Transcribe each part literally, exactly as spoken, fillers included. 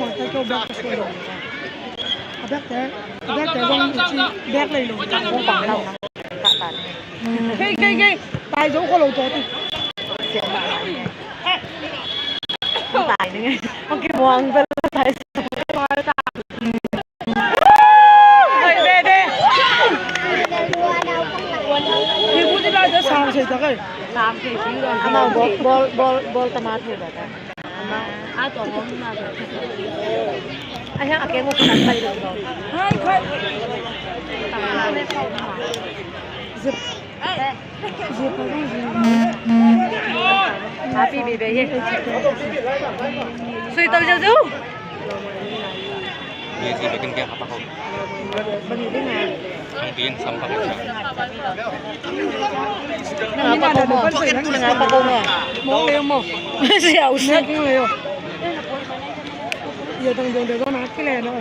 bang te keu bek te keu lo. A bek te, a bek te zong ci bek lei lo. Kang bang pang lau na. Kei, kei, kei. Tai zo ko lo to ti. Tai ni ngai. Okay, muang bel tai. Tai ta. Oi, de, de. Hi bu ti lai ta sang se ta kai. Sang se si lo. Amau bol, bol, bol, bol ta ma thei ba ta. Amau a to hong na. A hiang a keng ko kan pai lo. Hai, kai. Zip. Happy birthday. Sui tau jau jau. Ni si bekin ke apa kau? Ang tin sampah ka. Nang apa kau mo? Nang apa kau mo? Mo leo mo. Siya usap. Nang leo. Iya tang jong de ko na kile no.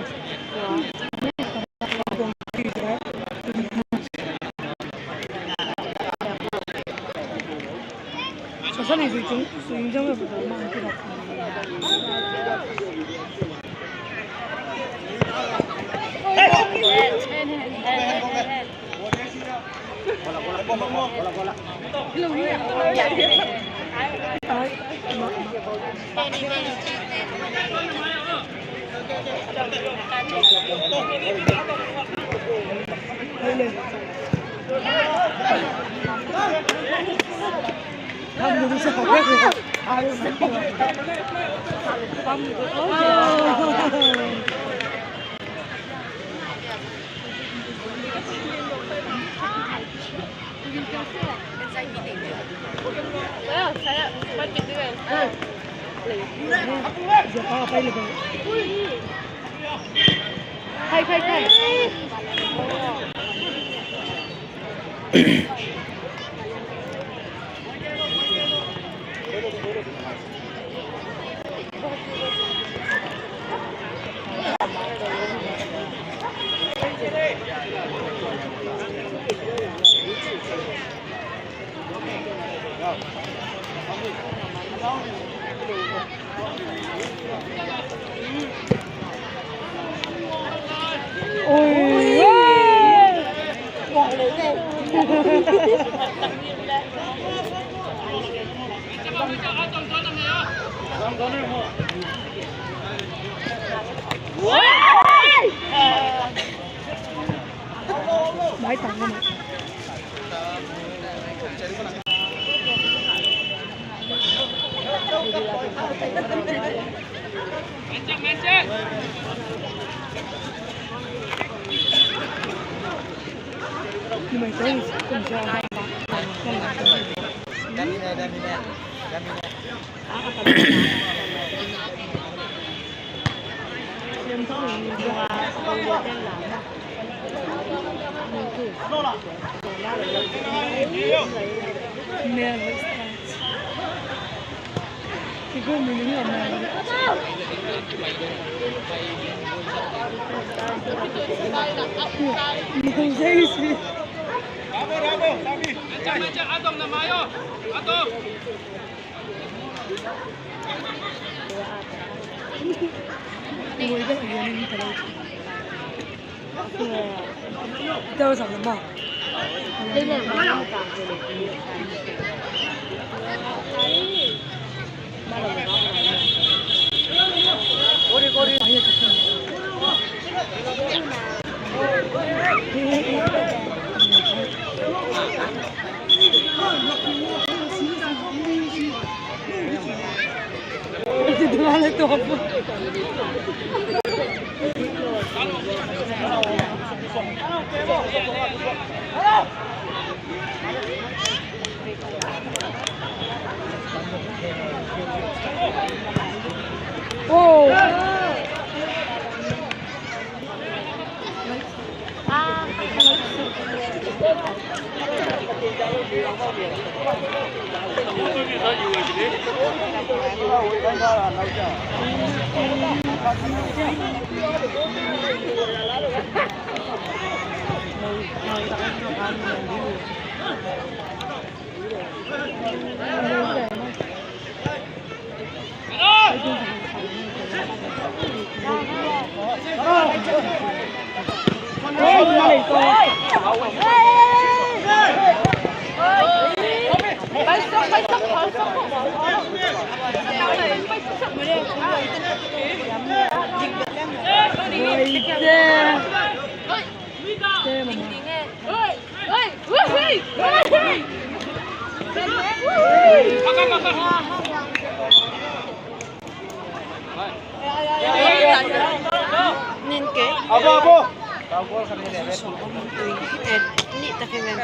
Nen ke. Abo, abo. Nih tak ke men.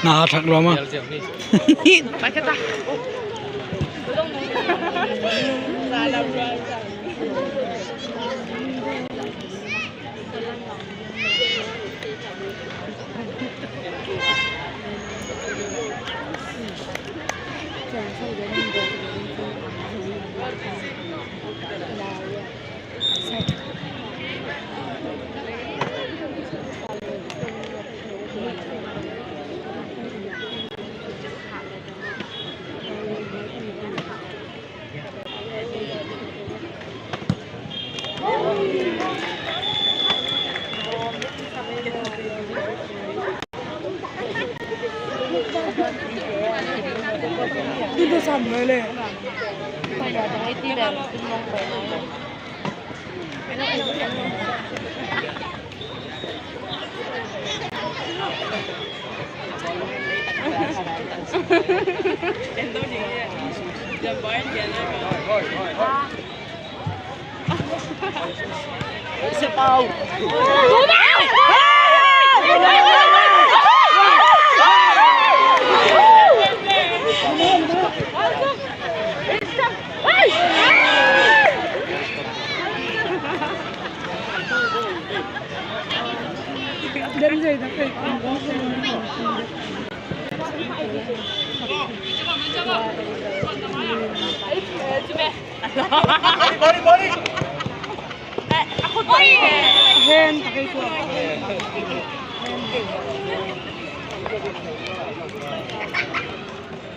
Na thak lua ma.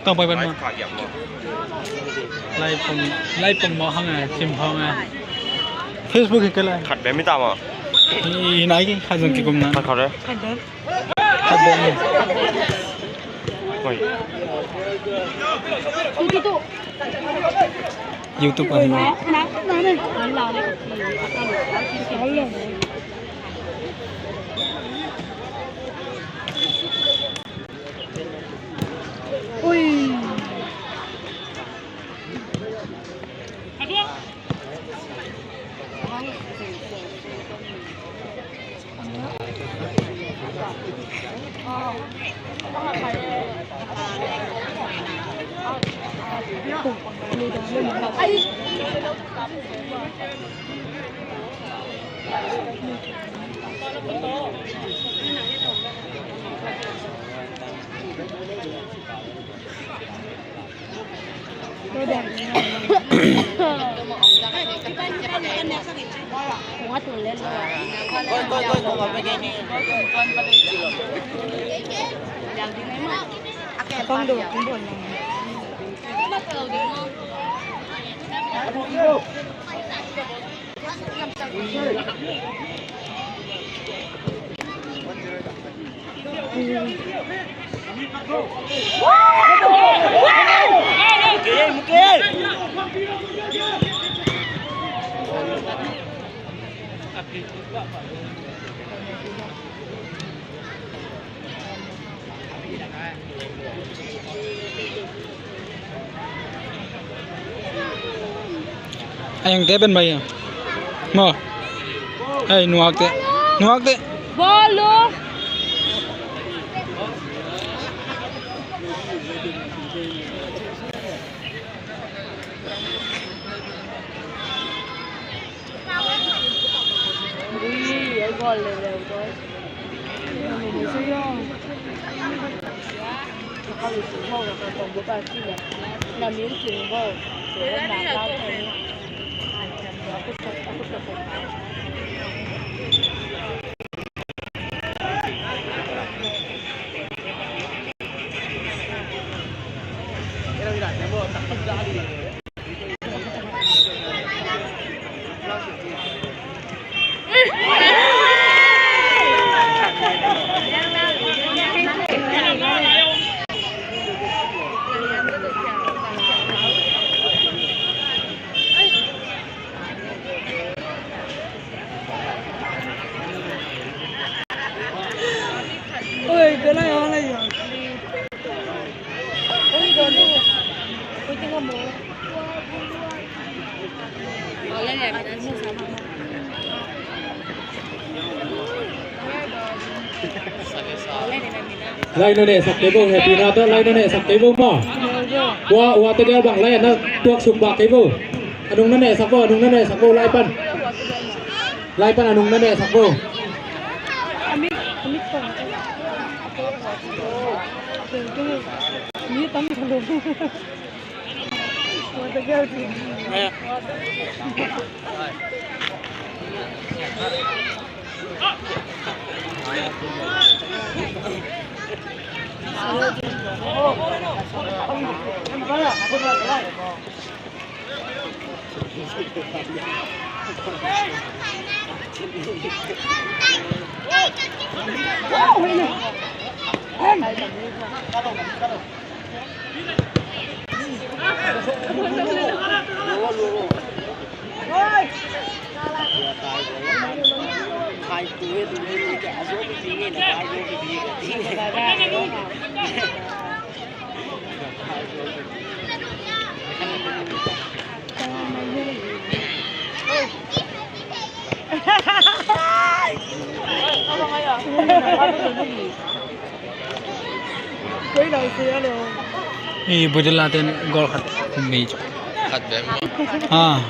Tong pai ban ma. Lai pom, lai pom mo hang a, sim hang a. Facebook hi ka lai. Khat bem hi ta ma. Hi nai ki, khat zong ki kum na. Khat khat eh. Khat bem. Khat bem. Oi. YouTube a hi ma. Ayang te ben bai ya. Mo. Hey, nuak te. Nuak te. Bolu. Oi, ka lai, oi, lai, oi. Lai na nehsak kei bo, happy na tawh lai na nehsak kei bo maw. Ua, ua tegel bang lai na tuak suk bak kei bo. A nung na nehsak bo, a nung na nehsak bo, lai pan. Lai pan a nung na nehsak bo. Ih, Budila ten gol khat kum mei. Khat bek. Ah.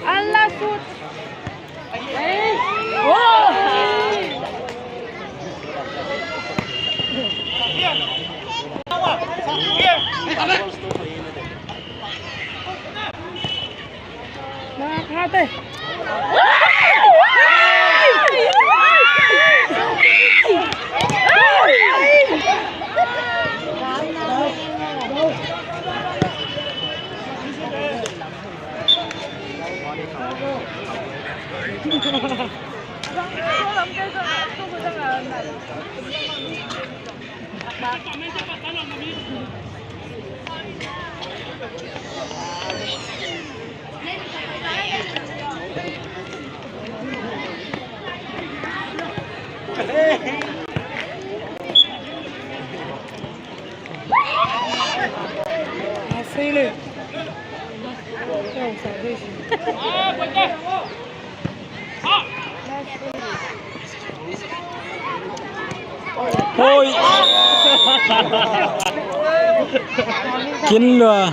Allah shoot. Hoi. Kin lua.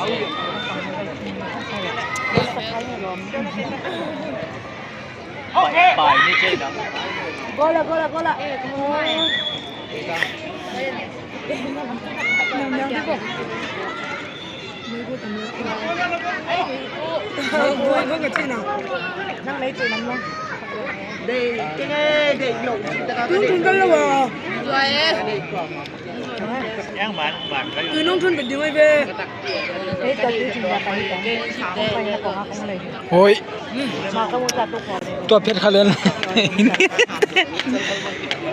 Bai, bai ni cei dang. Gola, gola, gola. Oi. Tua phet kha len.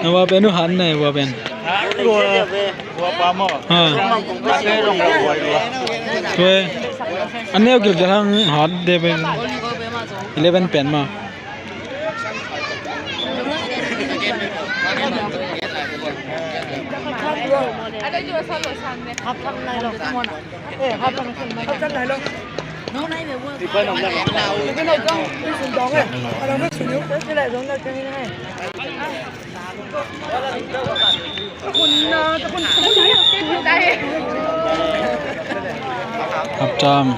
Na wa pen u han na wa pen. Ha. Tua. An neu gil gil hang hat de pen. Eleven pen ma. Half time.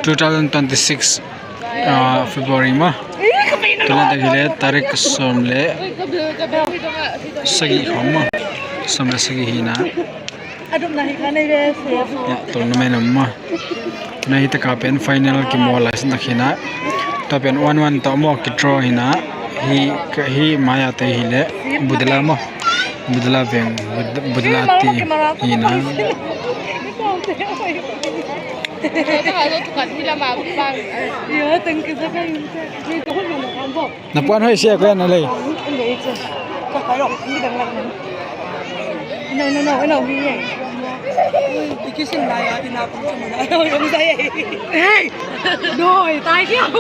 Two thousand twenty-six, ah, February ma. Tuna tak hi le tarik sawm le sagih khawng ma. Sawm le sagih hi na. Ya, tournament om ma. Na hi taka pen final kimawl lai sin tak hi na. Tua pen one one tawh maw kidraw hi na. Hi, hi maya te hi le Budela maw. Budela veng, Bud-, Budela ti hi na. Na puan hoih sia ko na lei. No, no, no, no, hi. Hey! No, tai kiau.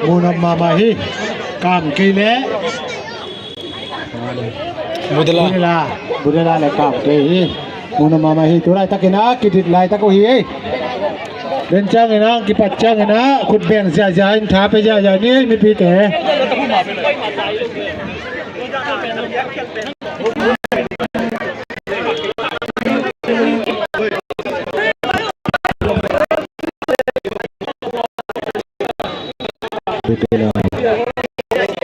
Munop mahmah hi. Kam kei le Budela. Budela, Budela le kam kei hi. Munop mahmah hi. Tu laitakin a kidit laitak uh hi. Den ciangin a kipat ciangin a khut beng ziahziah in tha pe ziahziah ni mipite. Budela.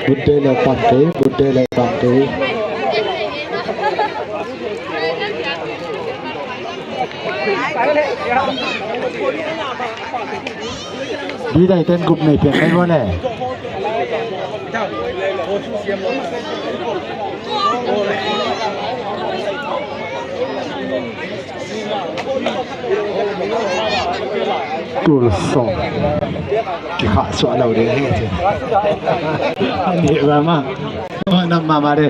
Budela pangkei, Budela pangkei. Bidai ten gup nei piak kai gua le. Tul sawm kikhah suah lo ding hi ci. Ani ba ma. Nam mama de.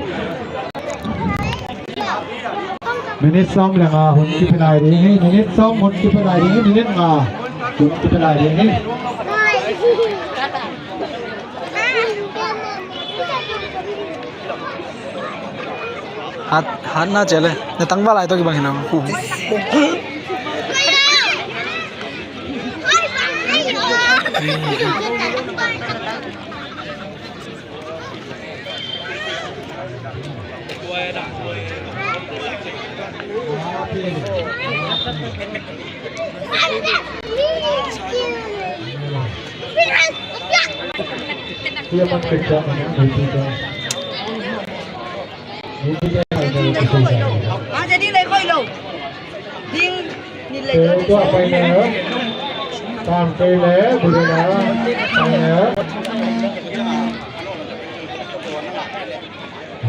Minute sawm le nga hun kipia lai ding hi. Minute sawm hun kipia lai ding hi. Minute nga hun kipia lai ding hi. Hat, hat na cele. Na tangval ai to kibang hinam.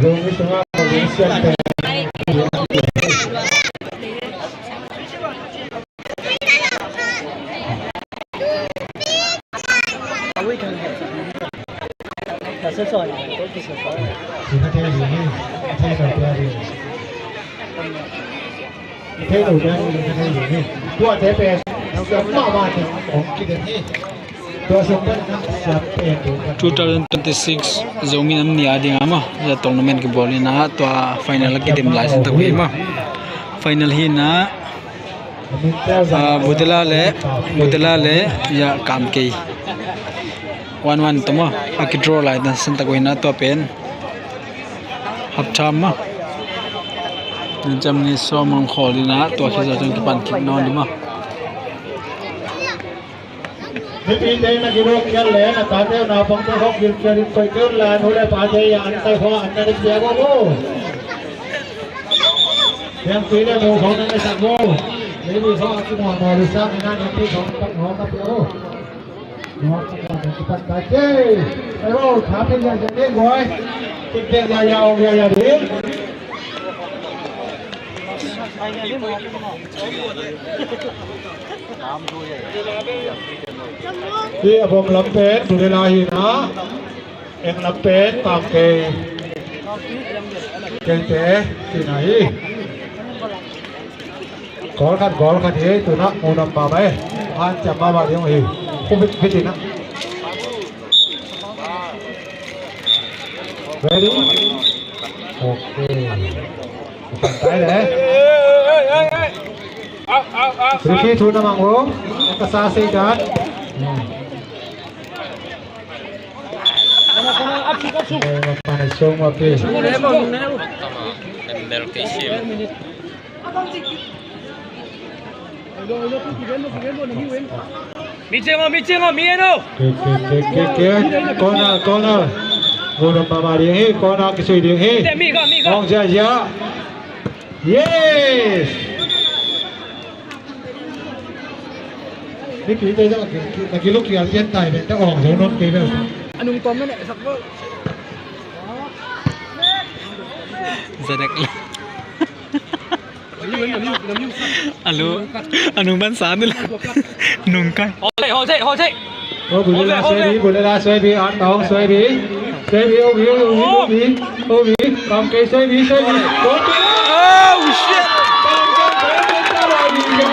Two thousand twenty-six Zomi nam ni a ding a maw, ya tournament kibawl in a, tua final a kidem lai san tak uh hi maw. Final hi in a, ah, Butela le, Butela le ya Kamkei one one tawh maw, a kidraw lai san tak uh hi in a, tua pen half time maw. Nin cam ni sawm hong khawl in a, tua khi zawh ciang kipan kik nawn ding maw. Mipite na kilawm khial le na tate uh naupangte khawng gilkial in koih kei un la, nu le pate ya an tai khawng an na dik pia bo bo. Piangpui le mu khawng na na sak bo. Leibu khawng a kimuang maw lu sang in a, nangpi khawng pak ngawng ka pia bo. Ngawng ka pia bo, kipan tai kei. Ai bo, tha pen ya ya ding boy. Kik pen ya ya ong ya ya ding. Hi a bawm lam pen Butela hi in a, eng lam pen Kamkei. Keite hi in a hi. Goal khat, goal khat hi, tu in a mu nuam mahmah hi. Hanciam mahmah ding uh hi. Khum vitvit in a. Ready? Okay. Pantai le. Ricky, thu na mang lo. Ka sa sei dan. Hmm. Panai sung wa pi. Mi cing o, mi cing o, mi en o. Kik, kik, kik, kik, kik. Corner, corner. Mu nuam mahmah ding hi, corner kisui ding hi. Te, mi ka, mi ka. Hong zia zia. Yes. Ni ki te zong ki, ki, na ki luk ki a lian tai ben te ong zo non ke be. Anung tom na ne sak bo. Zedek. Alo, anung ban sa ni la. Nung kai. Hold it, hold it, hold it. Oh, Butela suai bi, Butela suai bi, An Tong suai bi. Suai bi, oh, bi, oh, bi, oh, bi, oh, bi. Kamkei suai bi, suai bi. Oh, shit. Kamkei. Kamkei.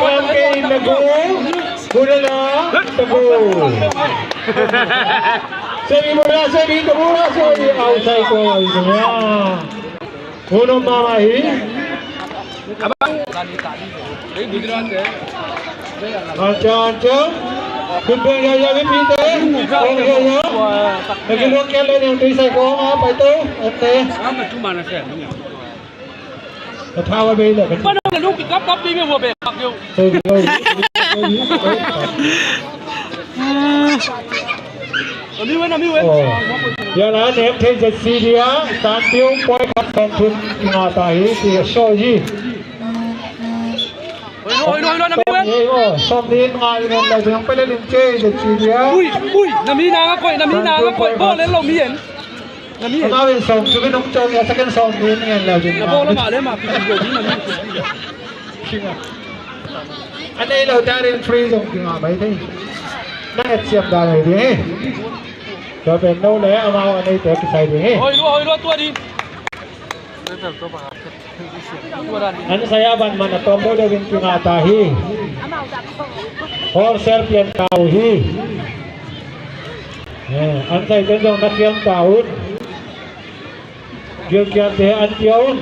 Kamkei na gu, Butela, tabu. Sebi Butela, sebi tabu, sebi outside ko, Butela. Uno mama hi. Acha, acha. Kut beng ya, ya, bi pite. Kong ya, ya. Lagi lo kya le, yang tui sai ko, apa itu? Oke. Ka thau a bei le ka. Panung le nung kikap kap ding e, hua bei kap ding. Oi, oi, oi, oi, oi. A mi wen, a mi wen. Oh. Ya na nem thei zet si dia, san tiu poi khat kong thun nga ta hi, si a show hi. Oi, oi, oi, oi, na mi wen. Oi, oi, som ni nga i wen la zeng pele lim che zet si dia. Ui, ui, na mi na nga koi, na mi na nga koi, bo le lo mi en. Amau in sawm tuk in hong cawk a, second sawm tuk in ngen leu ding. Na bawl amah le amah pi pi lo ding, na mi pi pi lo. A nei lo ta ding free zong kingah mai thei. Na et siam dan mai ding hi. Tua pen no le amau a neite kisai ding hi. Hoi lua, hoi lua, tua ding. An sai a ban man a tawm deuh deuh in kingah ta hi. Wholesale pian ta uh hi. Eh, an sai ten zong na kiam ta un. Gilkial te an pia un.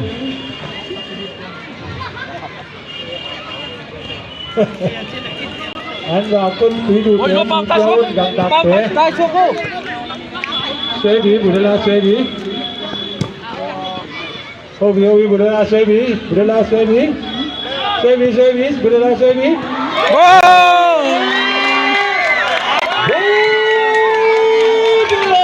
An za kun tui du te an pia un, gangkak te. Suai bi, Butela suai bi. Obi, obi, Butela suai bi, Butela suai bi. Suai bi, suai bi, Butela suai bi. Goal! Butela!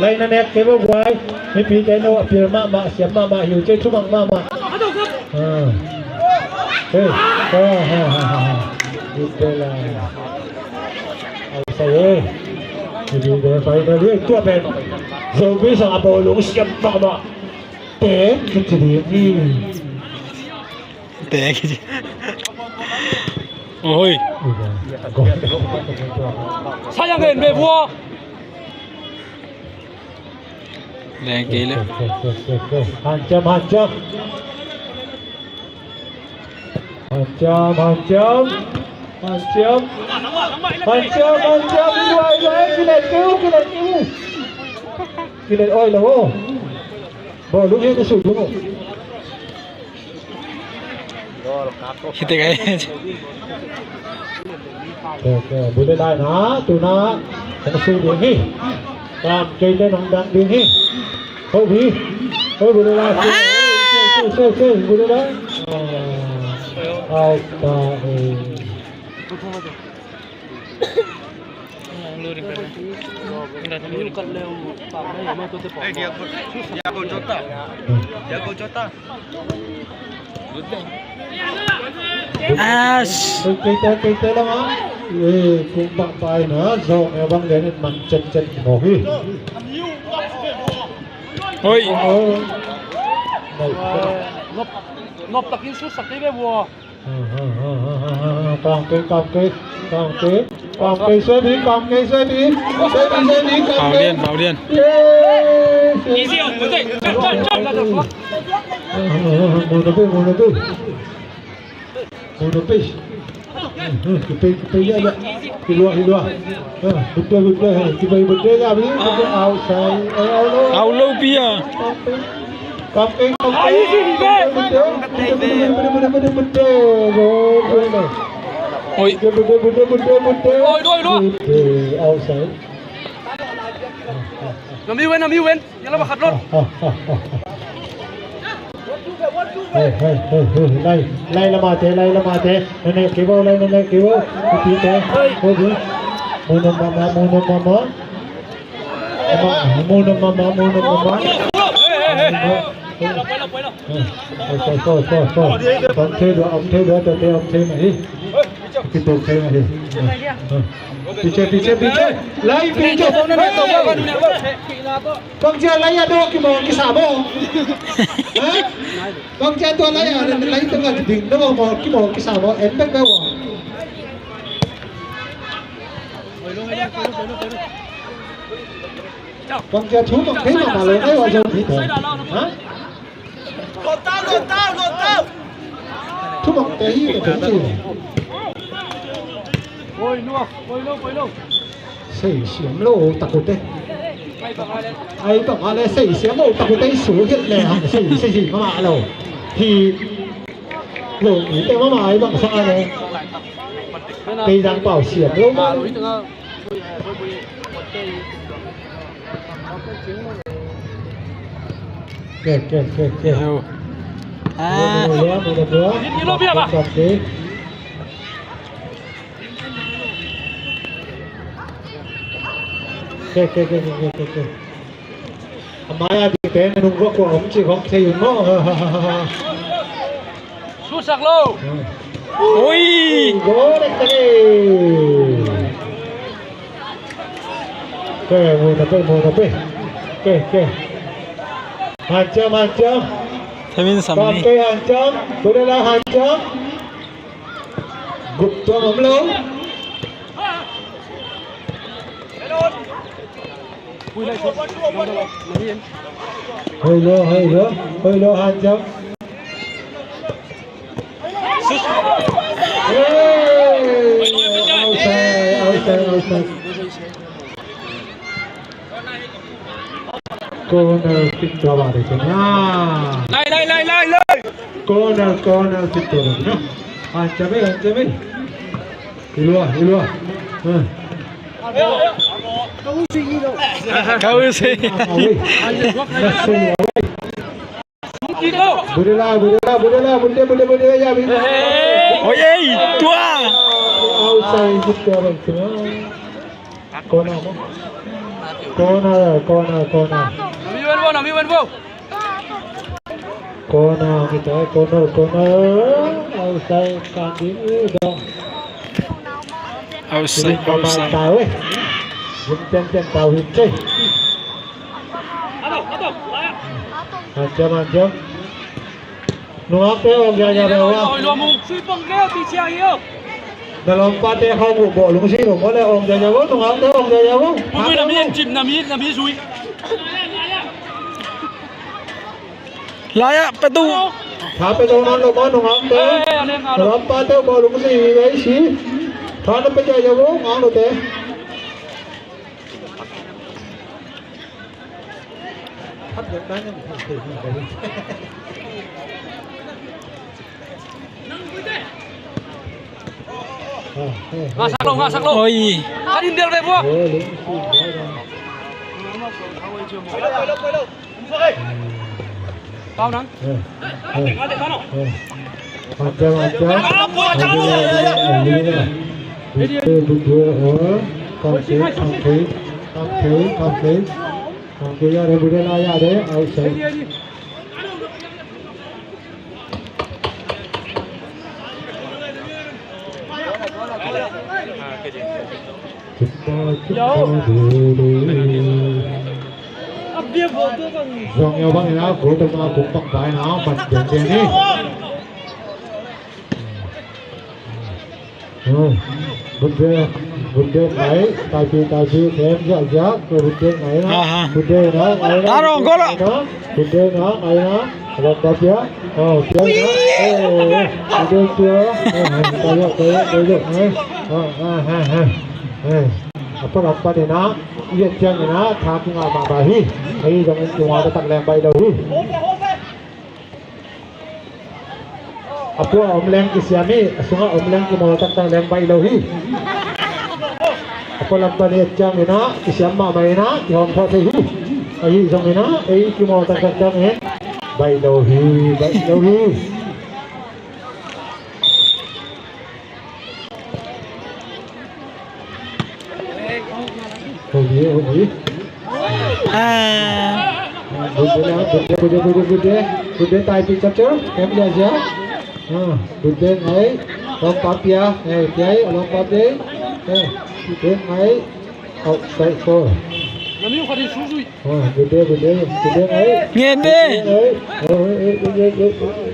Lai na nek kei bo guai. Mipite no a pil mahmah, siam mahmah, hiu cei thumang mahmah. Ah. Hey. Ah, ha, ha, ha, ha. Good play line. Au sai e. Mipite pai na lian tua pen. Zomi sang a bawlung siam mahmah. Pen kici ding hi. Te kici. Oi. Sayang en be bua. Leng kei le. Hanciam, hanciam. Hanciam, hanciam. Hanciam. Hanciam, hanciam. Luai, luai. Kilet keu, kilet keu. Kilet oi lo. Bawlung hi na sui ding. Hite kai. Bule lai na, tuna. Kan sui ding hi. Kam kei te nong dang ding hi. Ho bi. Ho bule lai. Sui, sui, sui, bule lai. Ai ta e. Ash. Kei te, kei te lam a. Kung bang pai na zong e bang lian in man cen cen mo hi. Oi. Nop takin sutsak kei ve bua. Kam kei, kam kei, kam kei, kam kei, suai bi, kam kei, suai bi, suai bi, suai bi, kam kei. Pau lian, pau lian. Yes, yes. Mu na bi, mu na bi. Mu na bi. Kipe, kipe ya, ya. Kilua, kilua. Betul, betul. Kipe, betul ya, bi. Outside. Out low, pia. Oi. Oi, oi, oi. Outside. Nami wen, nami wen. Yala makat lon. Hei, hei, hei, hei, lai, lai lamate, lai lamate. Na ne kibo, lai na ne kibo. Ipite. Hobi. Munum mama, munum mama. Mama, munum mama, munum mama. Hei, hei, hei, hei. Hei, hei, hei, hei, hei. Om thei dua, om thei dua, tate om thei na hi. Kitok thei na hi. Hei. Piche, piche, piche. Lai, piche. Hei. Bang cia lai a dawh kimawng kisa maw? Ha? Bang cia tua lai a lai tungah ding na maw, maw kimawng kisa maw? En bek bek maw? Bang cia thu mang thei mahmah lo nai ua zong hi te. Ha? Thu mang te hi te ci. Sei siam lo takute. Ai bang a le sei siam lo takute i su hiat le hang sei sei hi mama lo. Hi lo i te mama ai bang sa le. Tei dang pau siam lo ma. Ke ke ke ke. Ah. Lo lo lo lo. Lo lo lo. Ke, ke, ke. A mai a dingte na nung ruak kua om cih khong thei un maw? Sutsak lo. Ui. Goal dek tadi. Ke, mu na pe, mu na pe. Ke, ke. Hancam, hancam. Kevin Sammy. Kap ke hancam. Kudela hancam. Gup tuang om lo. Hoi lo, hoi lo, hoi lo, hancam. Hey, outside, outside, outside. Corner kick tua ba de kena. Lai, lai, lai, lai, lai. Corner, corner kick tua ba kena. Hancam ei, hancam ei. Hilua, hilua. Kau si. Kau si. Away. Nasıl away. Budela, budela, budela, budela, budela, ya, budela. Oi, ei, tua. Outside kick tua ba kena. Corner, corner, corner, corner. Nami wan bo, nami wan bo. Corner kita, corner, corner. Outside kandil dong. Outside, outside. Tahu eh. Jumpen pen tahu hit cai. Hancam, hancam. Nungakte ong jaja ve wa. Oi, lua mu. Sui pang keo ti cia hiu. Na lompate khong uh bawh lungsi nung mawle ong jaja vo, nungakte ong jaja vo. Mu mu na mi en cim, na mi, na mi sui. Laya petu. Tha petu nan lo ma nungakte. Na lompate bawh lungsi ve si. Tha na pe jaja vo, ngak lo te. Ngah sak lo, ngah sak lo. Oi. Kan in del ve bua. Pau nang. Macam, macam. Betul, betul. Oh, kau kiri, kau kiri, kau kiri, kau kiri. Kau kiri ada, boleh lah ya ada. Outside. Kita, kita dulu. Zong yo bang ina, gol tengah kumpang bai na, ban jeng jeng ni. Bunde, bunde ngai, taipi, taipi, kem, jak, jak, bunde ngai na, bunde na, ngai na, tarong, golo. Bunde na, ngai na, abang bapia, oh, pia na, eh, bunde pia, eh, tayo, tayo, tayo, eh, oh, ha, ha, ha, eh, apa lampa de na, iya jang na, thaku ngah mah bahi, ai, jang in tunga tak leng bai lo hi. A pua om leng kisiam hi, a sunga om leng kimawl taktak leng baih lo hi. A pua lam pan i et ciang inah kisiam mahmah inah kihawm thawh thei hi. Ahi zong inah ei kimawl taktak ciang in Baih lo hi, baih lo hi. Hobi, hobi. Ah. Good day, good day, good day, good day, good day. Good day, tai pi chapchap. Kem ya ya. Ah, good day ngai. Long pap ya. Eh, kiai, long pap deh. Eh, good day ngai. Outside four. Namiu khat in suzui. Ah, good day, good day, good day, eh. Ngen de. Eh, eh, eh, eh, eh, eh, eh.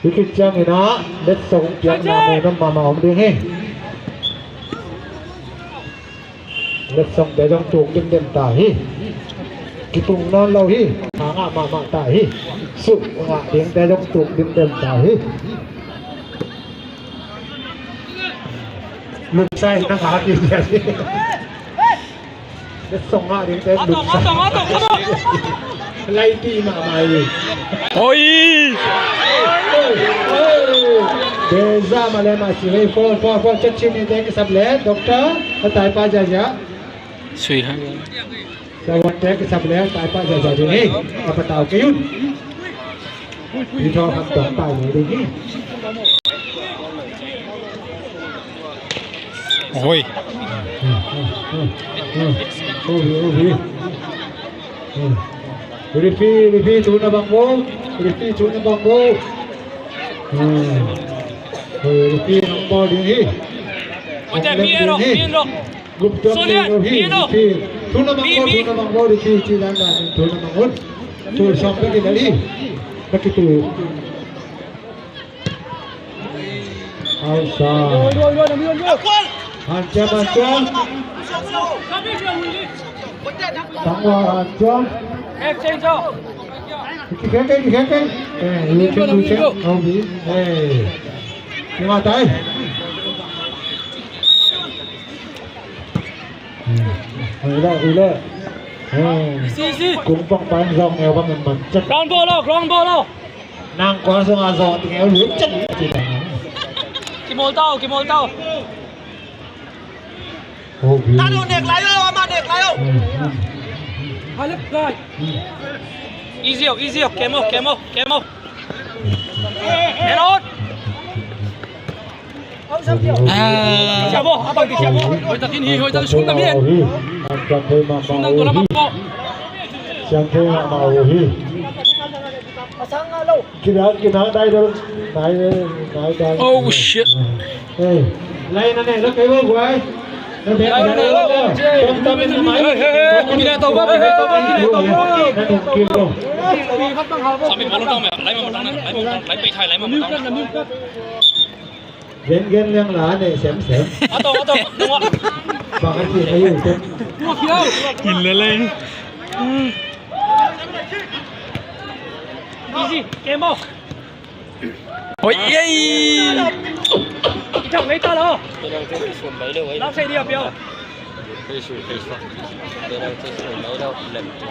Hih khit ciangin ah letsong piakna mu nam mahmah om ding hi. Letsongte zong tuk dimdem ta hi. Kitung nawn lo hi. Hangah mahmah ta hi. Suk ngah dingte zong tuk dimdem ta hi. Lupsai na ngah ding hi. Letsong ngah dingte lupsai. Laiti mahmah hi. Oi! Deza male masi hei, foul, foul, foul. Chat chin ni te kisap le, doctor, a tai pa ja ja. Sui ha. Sa wan te kisap le, tai pa ja ja ding hei. A patau kei un. Pi tho ham tong tai le ding hei. Oi. Oi, oi, oi. Referee, referee, thu na bang bo. Referee, thu na bang bo. Hmm. Referee, nang bo ding hi. Oi, te, mi ero, mi ero. Gup tuak ding hi, referee. Thu na bang bo, thu na bang bo, referee, ci dan dan, thu na bang un. Thu sawm pe ki dan hi. Pe ki tu. Outside. Hanciam, hanciam. Tangwa hanciam. Kikhek kei, kikhek kei. Eh, lu cek, lu cek. Au bi. Eh. Kimatai. Ule, ule. Easy, easy. Kung pang paing zong neu bang man cek. Ground ball lo, ground ball lo. Nang kuang sung a zong ting eu lu cek. Kimawl tau, kimawl tau. Tano nek lai lo, ama nek lai lo. Hai lep lai. Easy o, easy o, kemo, kemo, kemo. Hello. Ah. Siamo, abang di siamo. Hoih takin hi, hoih takin sung na mien. Sung nang tu lamang po. Siang thei mahmah uh hi. Kina, kina, dai dong. Dai, dai, dai. Oh, shit. Hey, lai na ne, lo kai wo guai. Gen gen liang la ne sem sem. Ato, ato, nungwa. Bang a ti ayu te. Hin le le. Easy, game off. Oi, ei. Ito, later lo. Lam sei dia pio.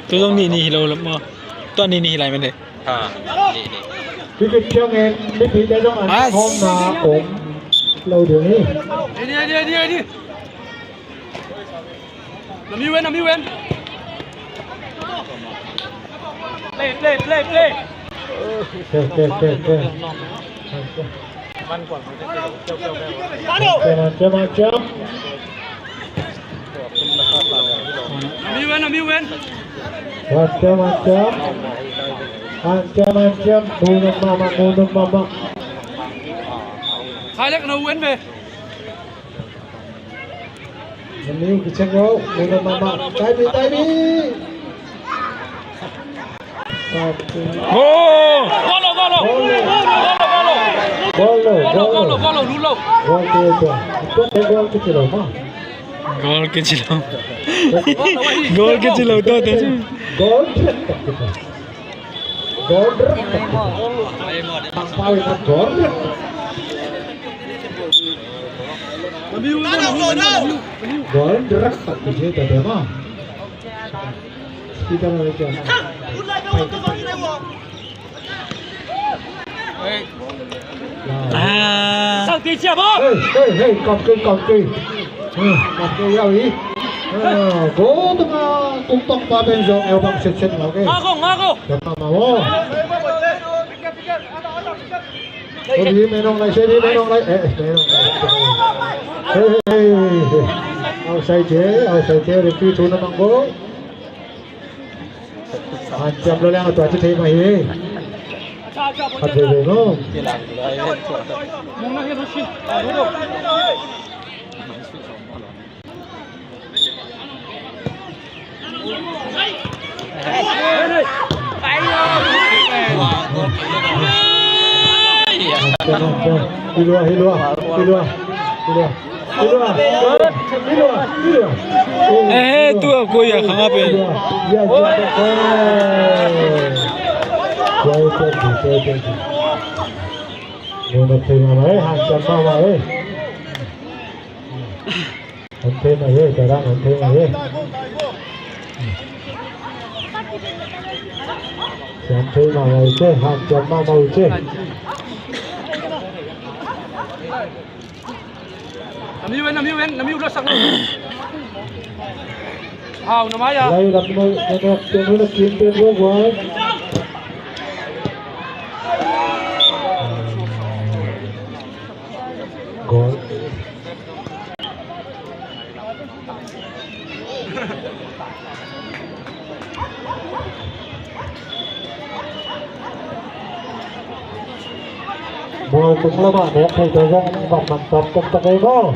Tu zong ni ni hi lo lam mo. Tu ni ni hi lai man de. Ha. Ni ni. Ticket kiang en, mipite zong an khawmna om lo ding hi. Ni ni ni ni ni. Nami wen, nami wen. Play, play, play, play. Play, play, play, play. Macam, macam, macam. Nami wen, nami wen. Macam, macam. Macam, macam. Munum mama, munum mama. Khailek na wen be. Namiu kicheng lo, nuna mama, tai mi, tai mi. Oh! Gol lo, gol lo. Gol lo, gol lo. Gol lo, gol lo. Gol lo, gol lo, gol lo. Gol lo, gol lo, gol lo. Gol kici lo ma. Gol kici lo. Gol kici lo, to te. Gol. Gol. Ang pau ina gol. Gol drak tak tu je tadi mah. Kita mau lihat. Ah. Hey, hey, hey, kap ke, kap ke. Hmm, kap ke ya, wi. Ah, go tuma tung tong pa pen zong eu bang set set lo ke. Ngako, ngako. Siam mahmah maw. Sedi menong lai, sedi menong lai. Eh, menong lai. Hei, hei, hei. Ausai ce, ausai ce, referee thu na mang go. Hanciam lo liang a tua ci thei mah hi. Khat veve no. Hilua, hilua, hilua, hilua. Hilua, hilua, hilua. Eh, tu a koi a khang a pen. Hilua. Ya, ya, ya. Wai, thank you, thank you. Nuna thei ma ma, eh, hanciam ma ma, eh. An thei mah hi, Terang an thei mah hi. Siam thei mahmah uh ce, hanciam mahmah uh ce. Na mi ven, na mi ven, na mi ven, na mi ven, na mi ven. Hau, na mai a. Lai lam na, na, na, na, na, kim pen ro guai. Goal. Mual tung lamah nek thei tawh zong bang man tam taktak ei maw.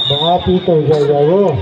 Na api tawh zai zai uh.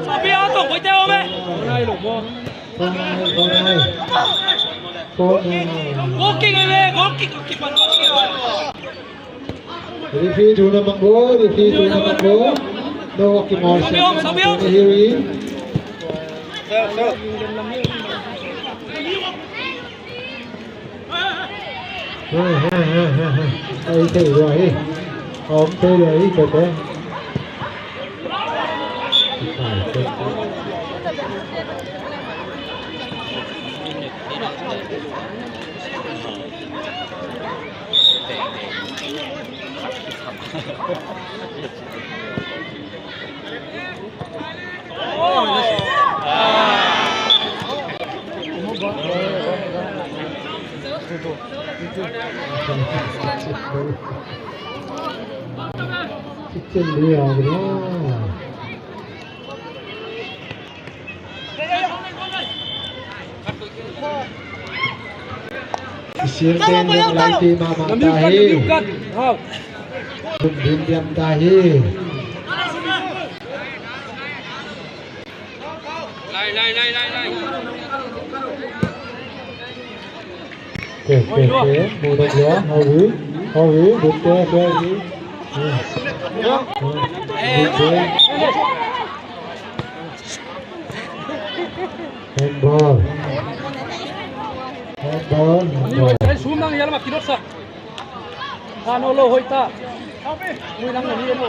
Sabi atong koite ome. Walking ome, walking, walking. Referee thu na mang go, referee thu na mang go. No, walking more. Sabi om, sabi om. Hiri. Ai thei lua hi. Om thei lua hi, kete. Sir Teng zong lai pi mahmah ta hi. Bum bim diam ta hi. Lai, lai, lai, lai, lai. Ke, ke, ke. Mu dok ya. Hau hi. Hau hi. Buk ke, ke hi. Buk ke. Handball. Handball. Handball. Sumang ya lama kidok sa. Ano lo hoita. Mui lang na ni lo.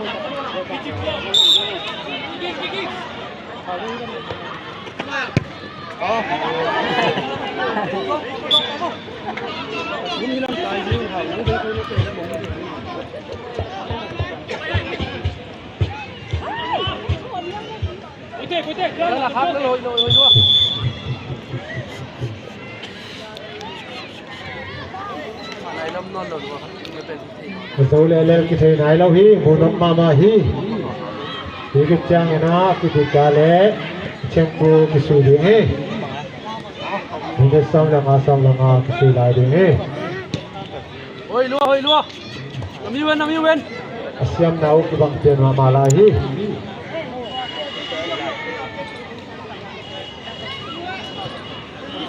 Ka zo le lel kithei nai lo hi, mu nop mahmah hi. Hi kiciangin a kipita le thempu kisu ding hi. Minute sawm le nga, sawm le nga kisu lai ding hi. Hoih lua, hoih lua. Na mi ven, na mi ven. A siamna uh kibang pian mahmah lai hi.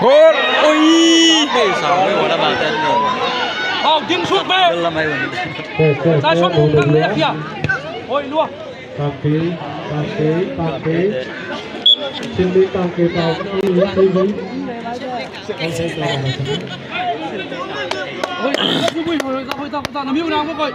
Goal! Ui! Hau ding suk be. Sa suk mung tang le khia. Oi lua. Tangke, tangke, tangke. Chili tangke, tangke, tangke. Oi, oi, oi, oi, oi, oi, oi.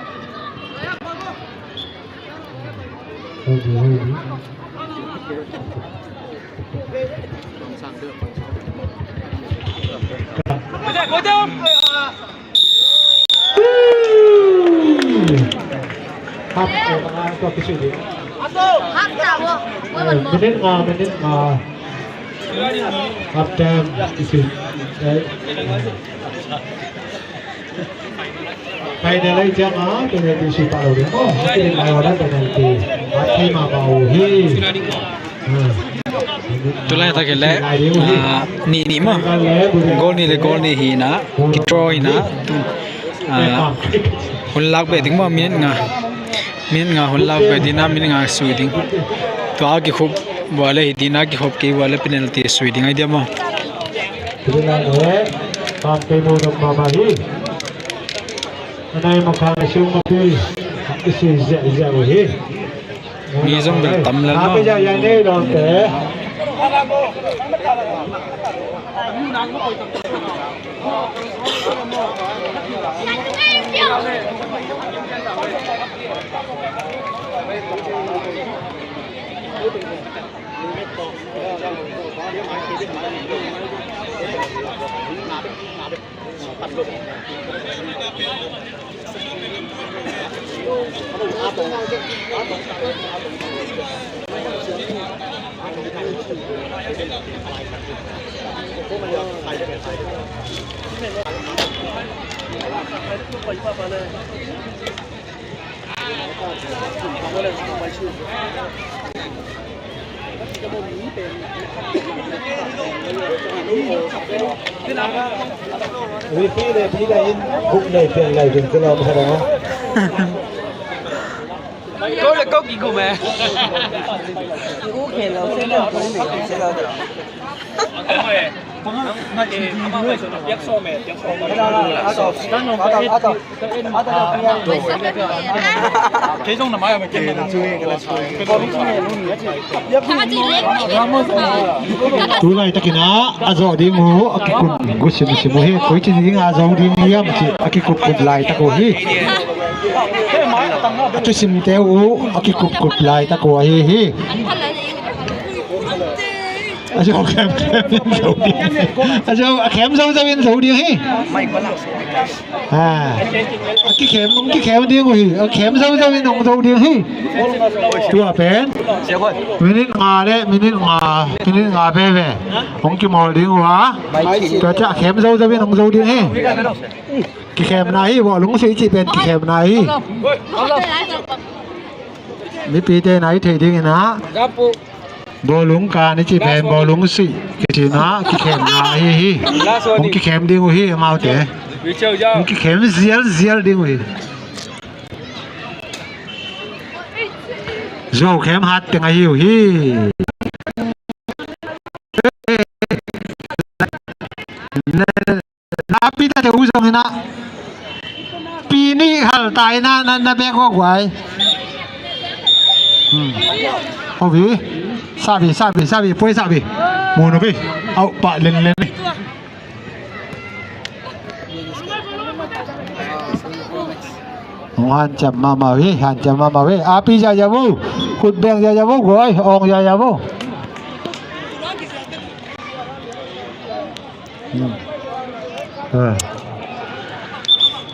Hap, eh, mga tua kisui di. Hap na wo. Minit nga, minit nga. Hap time kisui. Eh. Final ei ciang a penalty sui pah lo ding maw. Hiti lai wan a penalty a thei mahmah uh hi. Tulai tak hi leh, ah, nih nih maw. Goal nih le goal nih hi na, kidraw hi na. Ah, hun lak beh ding maw, minute nga. Minute nga hun lak beh ding na, minute nga sui ding. Tua a kikhup vua leh hi ding na, kikhup kei vua leh penalty sui ding ai dia maw. Tulai leh, pam kei maw, dong mahmah hi. Anai makhang a sung mapi i sui ziahziah uh hi. Mi zong bel tam lel maw. Wifi le pi le in guk nei pian lai ding kilawm khat a. Ko le ko kigum e. Kiu khe lo se lo, ko nei lo se lo. Tu laitakin ah a zawh ding uh a kikun gu simsim uh hi. Koici ding a zawh ding hiam ci a kikupkup laitak uh hi. A thusimte uh a kikupkup laitak uh ahi hi. A zawh khemkhem in zo ding. A zawh a khem zozo in zo ding hi. A kikhem, hong kikhem ding uh hi. A khem zozo in hong zo ding hi. Tua pen minit nga le minit nga, minit nga veve hong kimawl ding uh a, tua ciah a khem zozo in hong zo ding hi. Kikhemna hi, bawlung sih cih pen kikhemna hi. Mipite na i theih dingin ah bawlung kan i cih pen bawlung sih kici na kikhemna ahi hi. Hong kikhem ding uh hi amaute. Hong kikhem zialzial ding uh hi. Zuau khem hat teng ahi uh hi. Napi tate uh zong hi na. Pi nih hal ta hi na, na, na bek uh a guai. Hmm. Hobi. Sabi, sabi, sabi, poi sabi. Munu pi. Au pa len len. Hong hanciam mahmah uh hi, hanciam mahmah uh hi. Api zahzah uh. Khut beng zahzah uh guai. Ong zahzah uh. Hmm. Ah.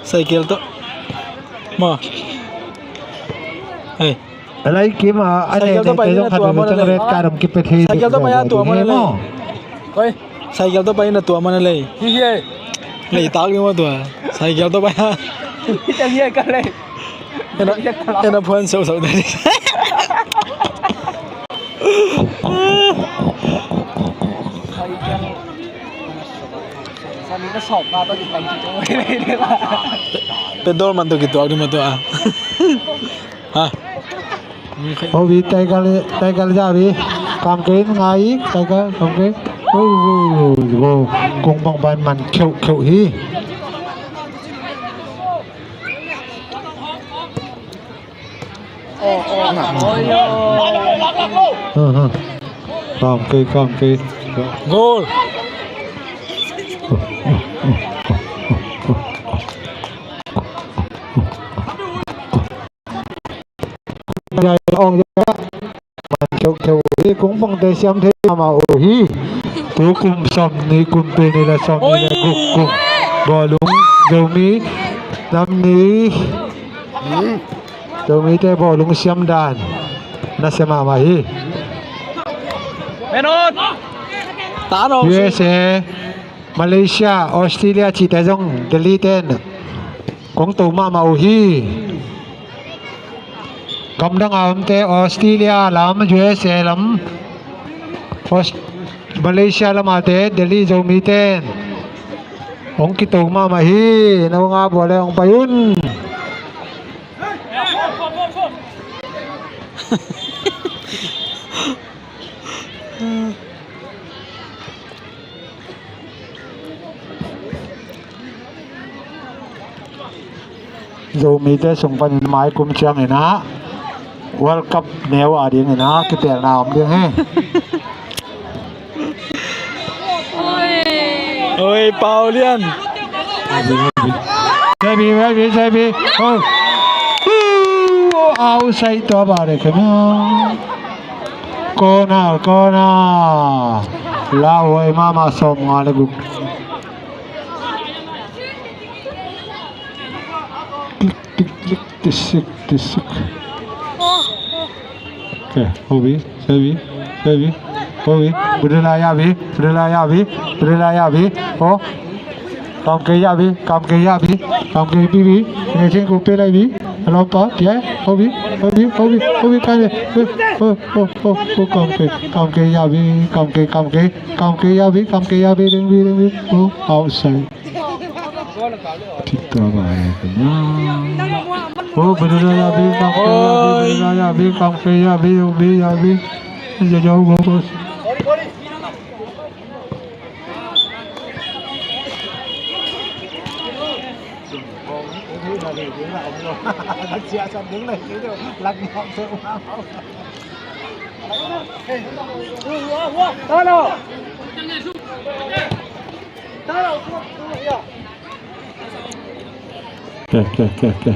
Cycle tawh. Ma. Hei. A lai kim a, a cycle tawh pai in a tua mana lei. Red card om kipe thei. Cycle tawh pai a tua mana lei. Oi, cycle tawh pai in a tua mana lei. Hi hi. Lei tak ni ma tua. Cycle tawh pai a. Hi hi ka lei. Ena, ena phuan sau sau dai. Pedol man tu kituak di ma tu ah. Ha. Hobi, Tiger, Tiger zabi. Kam kei ngai, Tiger, kam kei. Oh, oh, oh, oh. Kung bang ban man kheu kheu hi. Kam kei, kam kei. Goal. Ong ya. Man kheukheu hi, kung pangte siam thei mahmah uh hi. Tu kum sawmnih, kum tul nih le sawmnih le guk kum bawlung Zomi nam ni. Zomite bawlung siam dan nasia mahmah hi. U S A, Malaysia, Australia cihte zong Delhi ten kong to mahmah uh hi. Gamdang a omte Australia lam, U S A lam, Aus-, Malaysia lam a te Delhi Zomi ten hong kito mahmah hi. Na hong a bua le hong pai un. Zomite sung panin mai kum ciangin ah World Cup neu a dingin ah kitelna om ding hi. Oi, Pau Lian. Sebi, sebi, sebi. Oh. Outside tua bare kema. Corner, corner. Lauhuai mahmah sawmnga le guk. Klik, klik, klik, tisik, tisik. Okay, hobi, sebi, sebi, hobi. Budela yabi, budela yabi, budela yabi. Oh. Kam kei yabi, kam kei yabi, kam kei bibi. Ngai sing ku pe lai bi. Alom pa, tia, hobi, hobi, hobi, hobi kane. Oh, oh, oh, oh, kam kei, kam kei yabi, kam kei, kam kei, kam kei yabi, kam kei yabi, ding bi, ding bi. Oh, outside. Thik tua ba ya kena. Oh, budela yabi, kam kei yabi, budela yabi, kam kei yabi, yabi, yabi. Ya, ya, oh, oh. Oh. Kìa, kìa, kìa, kìa.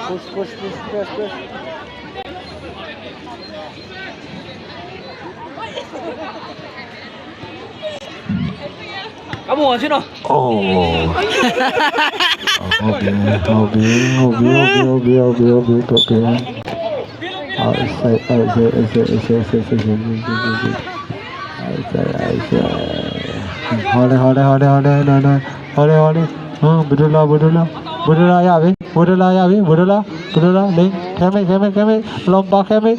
Push, push, push, push, push. Kamu sino? Oh. Hobi, hobi, hobi. Hode, hode, hode, hode. Hode, hode. Hode, hode. Hode, hode. Budula, budula. Budula ya bi. Budula ya bi. Budula. Budula. Ling. Khemi, khemi, khemi. Lompa khemi.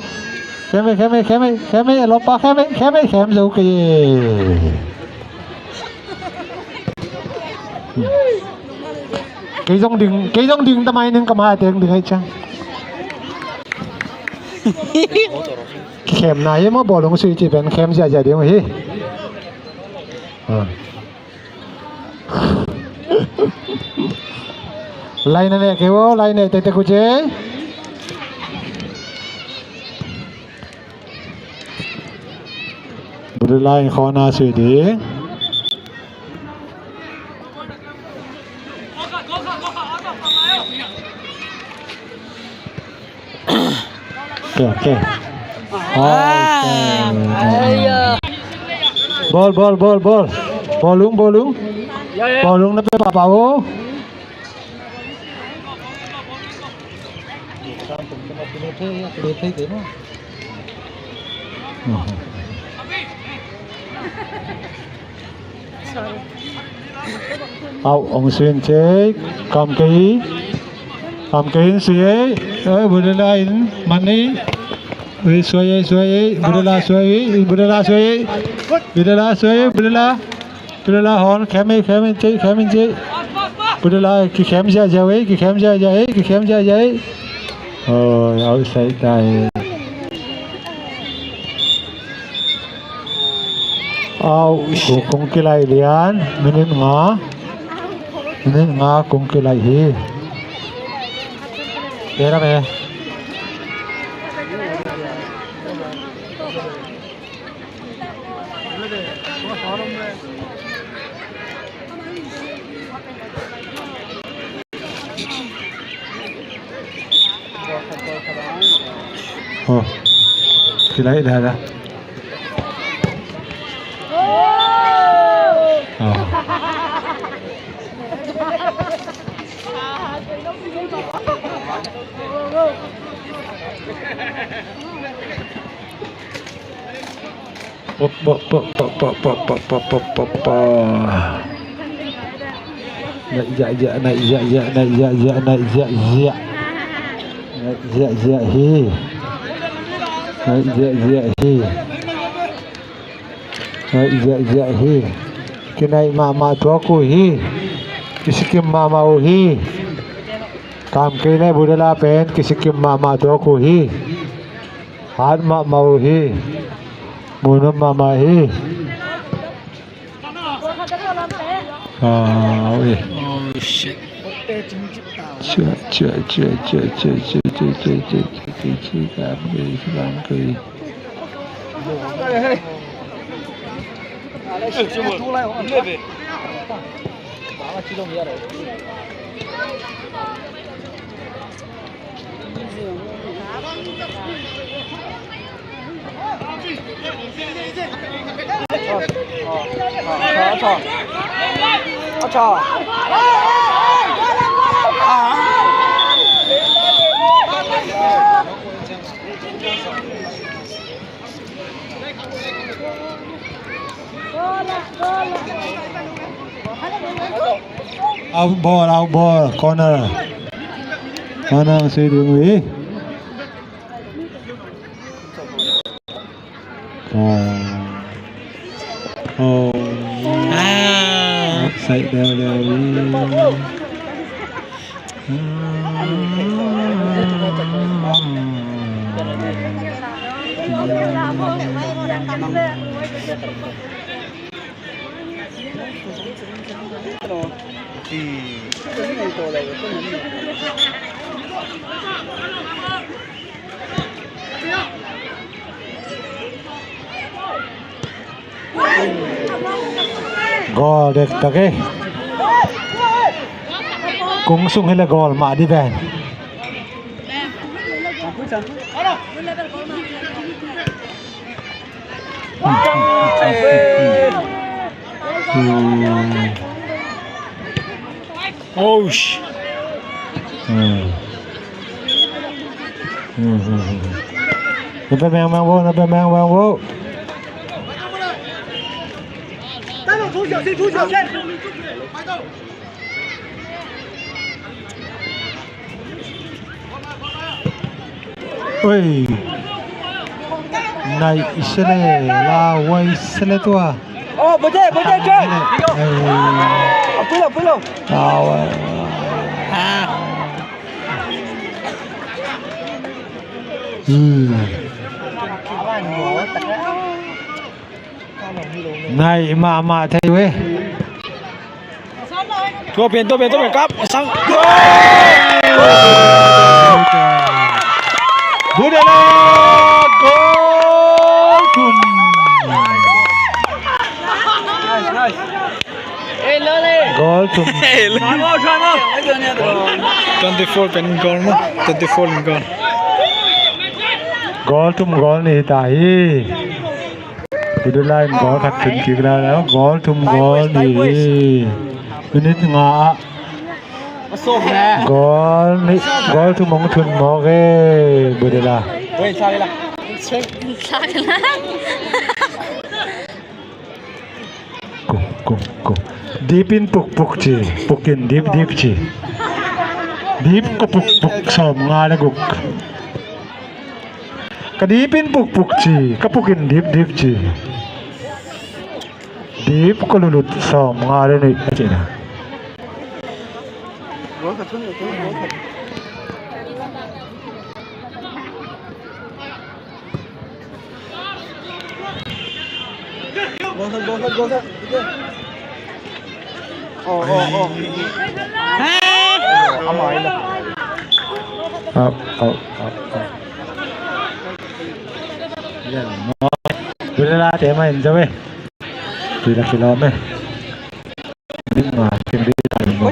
Khemi, khemi, khemi. Khemi. Lompa khemi. Khemi. Khem zo kei. Kei zong ding, kei zong ding tamai ning ka ma teng ding ai chang. Khem na ye mo bolung sui chi pen khem zia zia ding hi. Laina ne ke wo, laina te te ku che. Budula in khawna sui ding. Kìa, kìa. Ball, ball, ball, ball. Bawlung, bawlung. Bawlung na pe papa o. Au, ong suin cek, kam kei, kam kei in sui ei, eh, Budula in man ei, ui sui ei, sui ei, Budula sui ei, Budula sui ei, Budula sui ei, Budula. Budula hon, khem ei, khem ei, khem ei. Budula, kikhem zia zia ei, kikhem zia zia ei, kikhem zia zia ei. Oh, au sai tai. Au, kung kilai lian, minit nga. Minit nga kung kilai hi. Pera me. Oh, kilai dah dah. Oh. Pop, pop, pop. Naih ziahziah, naih ziahziah, naih ziahziah, naih ziahziah. Naih ziahziah hi. Naih ziahziah hi. Naih ziahziah hi. Kinaih mahmah tuak uh hi. Kisikim mahmah uh hi. Kam kei naih Budula pen kisikim mahmah tuak uh hi. Hat mahmah uh hi. Munum mahmah hi. Ah, ui. Oh, shit. Chia, chia, chia. Out ball, out ball, corner. Mana sui ding ui. Oh. Oh. Ah. Sai deu deu ui. Goal dektak e. Kung sung hi leh goal mah ding ven. Ouch. Hmm. Hmm, hmm, hmm. Na pia mengmeng vo, na pia mengmeng vo. Oi. Nai i se le, la wai se le tua. Oh, buje, buje, ke. Ai. Pulo, pulo. Tawa. Ah. Hmm. Nai mahmah thei ve. Tua pen, tua pen, tua pen, kap sang. Budela goal thum. Goal thum. Twenty-four pen goal maw. Twenty-four in goal. Goal thum goal nih ta hi. Budela in goal khat thun kik lai lo. Goal thum goal nih hi. Minute nga ah goal nih, goal thum hong thun mawk e Budela. Kuk, kuk, kuk. Dip in puk, puk ci. Puk in dip, dip ci. Dip ka puk, puk sawm nga le guk. Ka dip in puk, puk ci. Ka puk in dip, dip ci. Dip ka lulut sawm nga le nih a ci na. Au, au, au, au. Budela te mah in zaw e. Tui la kilawm e. Ding ma, king ding ma.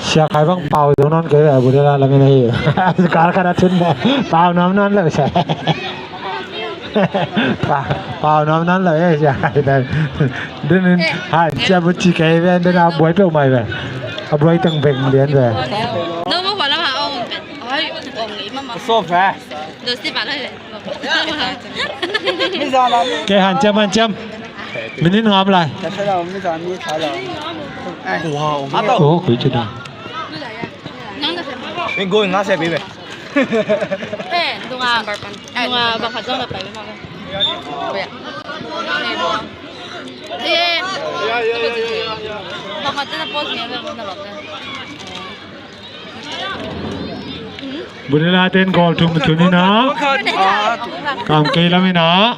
Sia Khai bang pau zo nawn kei ve, Budela lam in ahi. Kal khat a thun ne. Pau nuam nawn lo sia. Pa, pau nuam nawn lo e sia Khai dan. Dun in, ha, sia bu ci kei ve, dun a buai peuh mai ve. A buai teng beng lian ve. No mo pa lam ha ong. Ai, ong i mama. So fast. Kei hanciam, hanciam. Minute nga om lai. Oh, koi cina. Budela ten goal thum thun hi na. Kamkei lam in a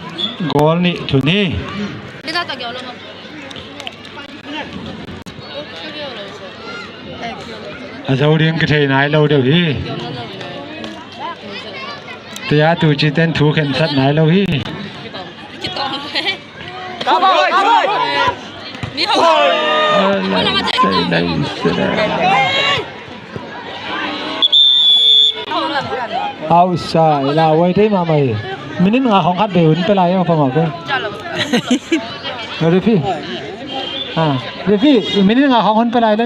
goal nih thun hi. A zo ding kithei nai lo deuh hi. Tia tu ci ten thu khensat nai lo hi. Outside, la wai dei mama hi. Minute nga khong khat be un pe lai ma pa ma ko. Referee. Ha, referee, minute nga khong un pe lai le.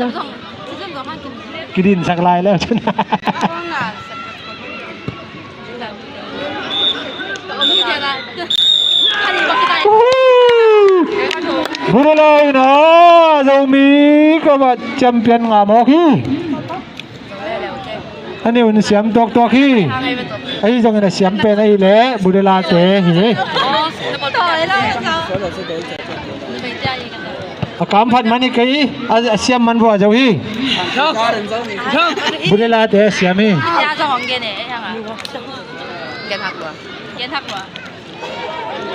Kidin sak lai le. Budela in a Zomi Cup ah champion ngah mawk hi. A ni un siam tuaktuak hi. Ahi zongin a siam pen ahih leh Budela te hi. A kam phat man hi kei, a, a siam man vua zo hi. Budela te a siam hi. Ya zong hong gen e, hang a. Gen hak lua. Gen hak lua.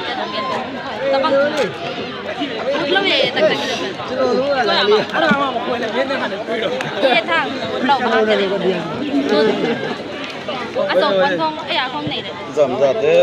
Gen hak gen. Bang. Lo ye, tak tak. Ko la ma. Ye thang. Lo ma. A zom kon kong, eh, a kong nei de. Zom za te.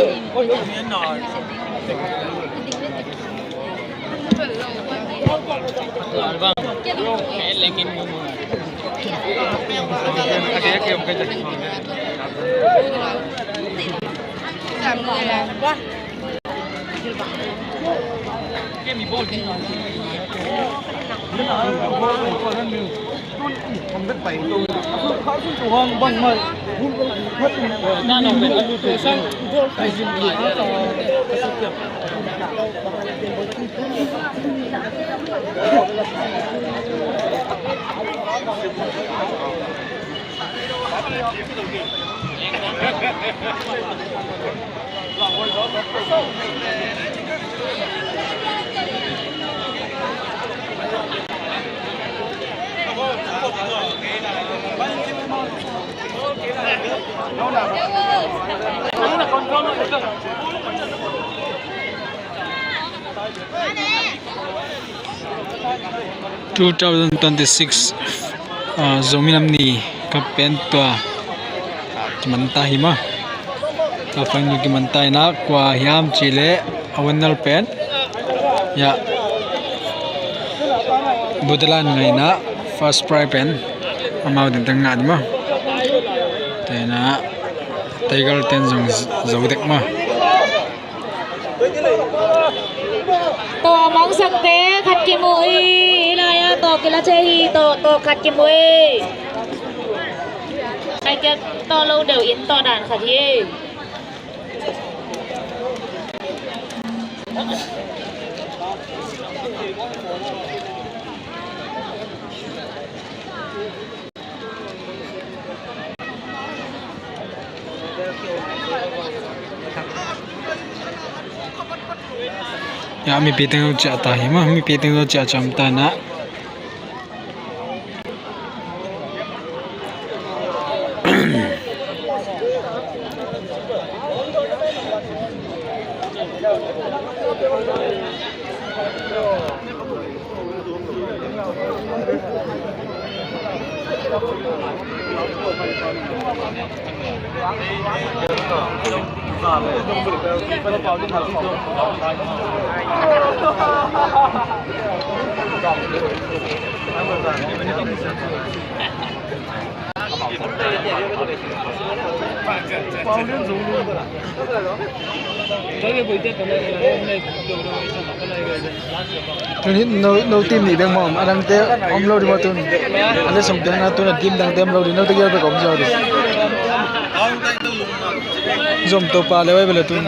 Two thousand twenty-six, ah, Zomi Nam Ni Cup pen tua kiman ta hi maw. Tua final kiman ta in ah, kua hiam cih leh a winner pen, ya, Budalan ngah in ah, first prize pen amau ding teng ngah ding maw. Tua in ah Tiger ten zong zo dek maw. Tawh a mangsak te khat kimu hi, hih lai-ah tawh kila thei hi, tawh, tawh khat kimu hi. Ai kia tawh lo deuh in tawh dan khat hi. Ya, mipi teng ciah ta hi maw, mipi teng ciah ciam ta na. Tun hi no, no team nih bek maw, a dangte om lo ding maw tun. A le sung piang na tun a team dangte om lo ding, note gel bek om zaw ding. Zom to pa le wai bele tun.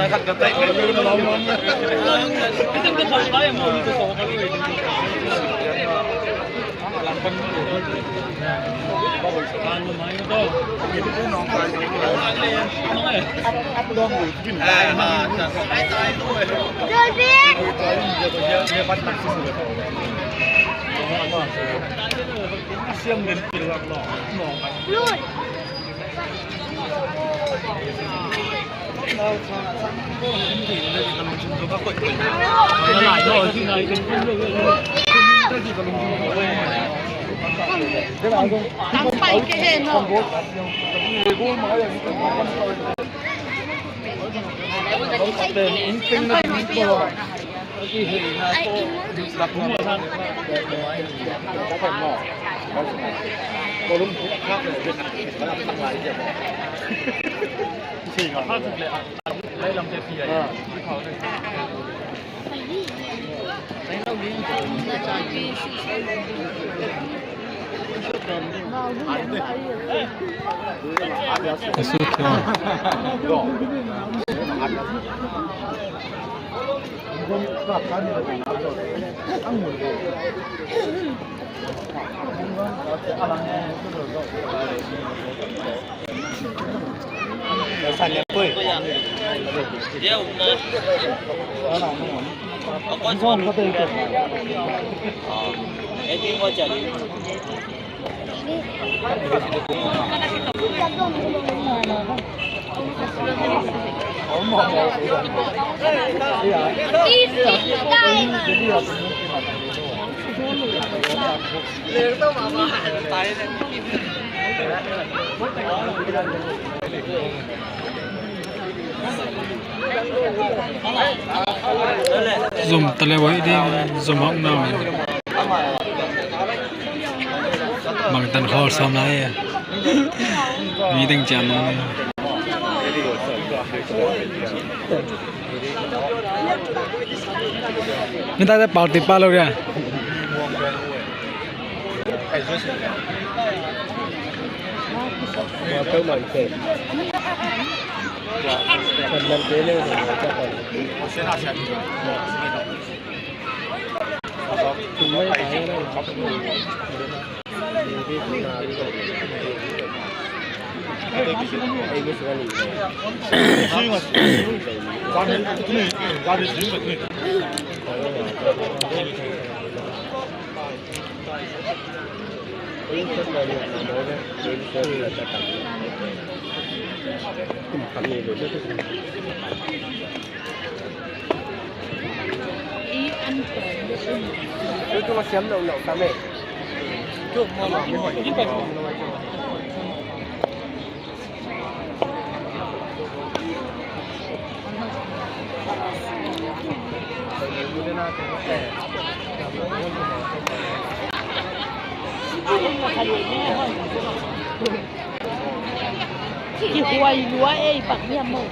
Zom ta le wai ding, zom hok na wai. Bang tan khol sawm lai e. Mi teng ciam mong. Ni ta te pau ti pa lo kya? Kihuai lua ei, pak niam maw.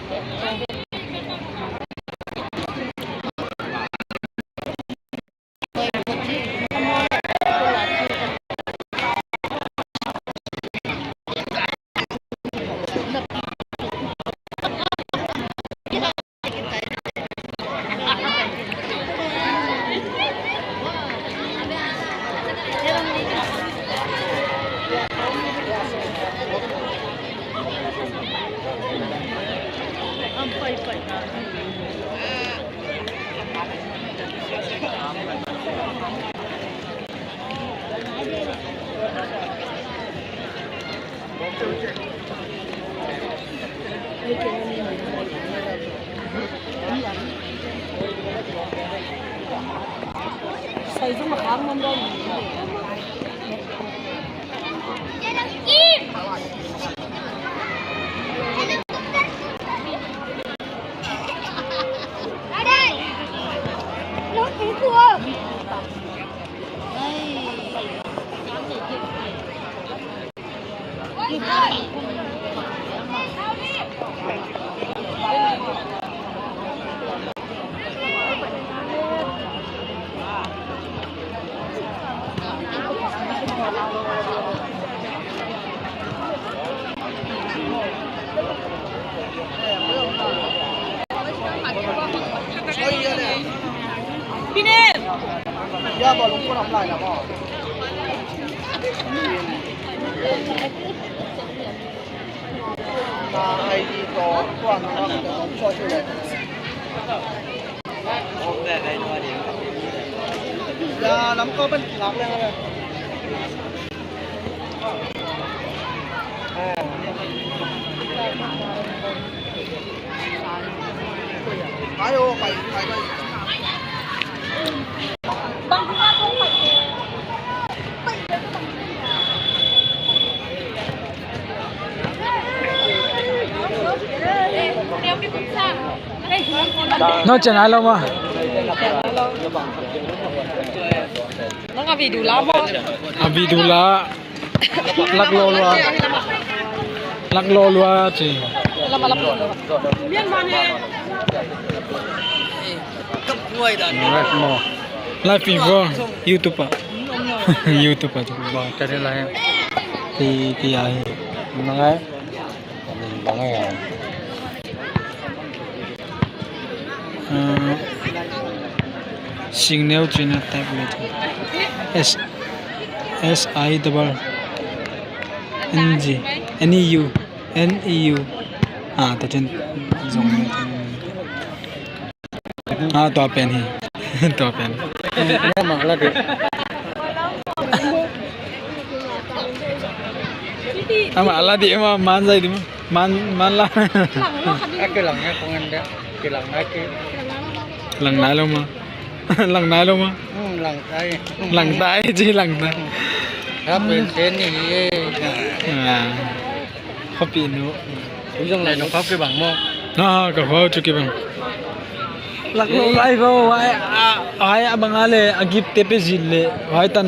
No, cian ai lo ma. Nang a video la maw? A video la. Lak lo lua. Lak lo lua ci. Lama lak lo lua. Alright, maw. Live feed bang YouTube ah. YouTube ah. Bang cari lah ya. Ti ti ai. Nang ai. Bang ai. Ah, Singneu cina type le. S, S I double N G, N E U, N E U. Ah, ta cin zong. Ah, tua pen hi. Tua pen. Ama la di, ama man zai di ma. Man, man la. A kilang ya, kong an da. Kilang na ki. Lang nai lo ma. Lang nai lo ma. Hmm, lang tai. Lang tai, ci lang tai. Ka pen sen ni hi e. Ah. Khuapi nu. Ui zong lai nong khau kibang maw. Ah, ka khau cu kibang. Lak lo lai vo, ai, a, ai, a bang a le, a gip te pe zin le, ai tan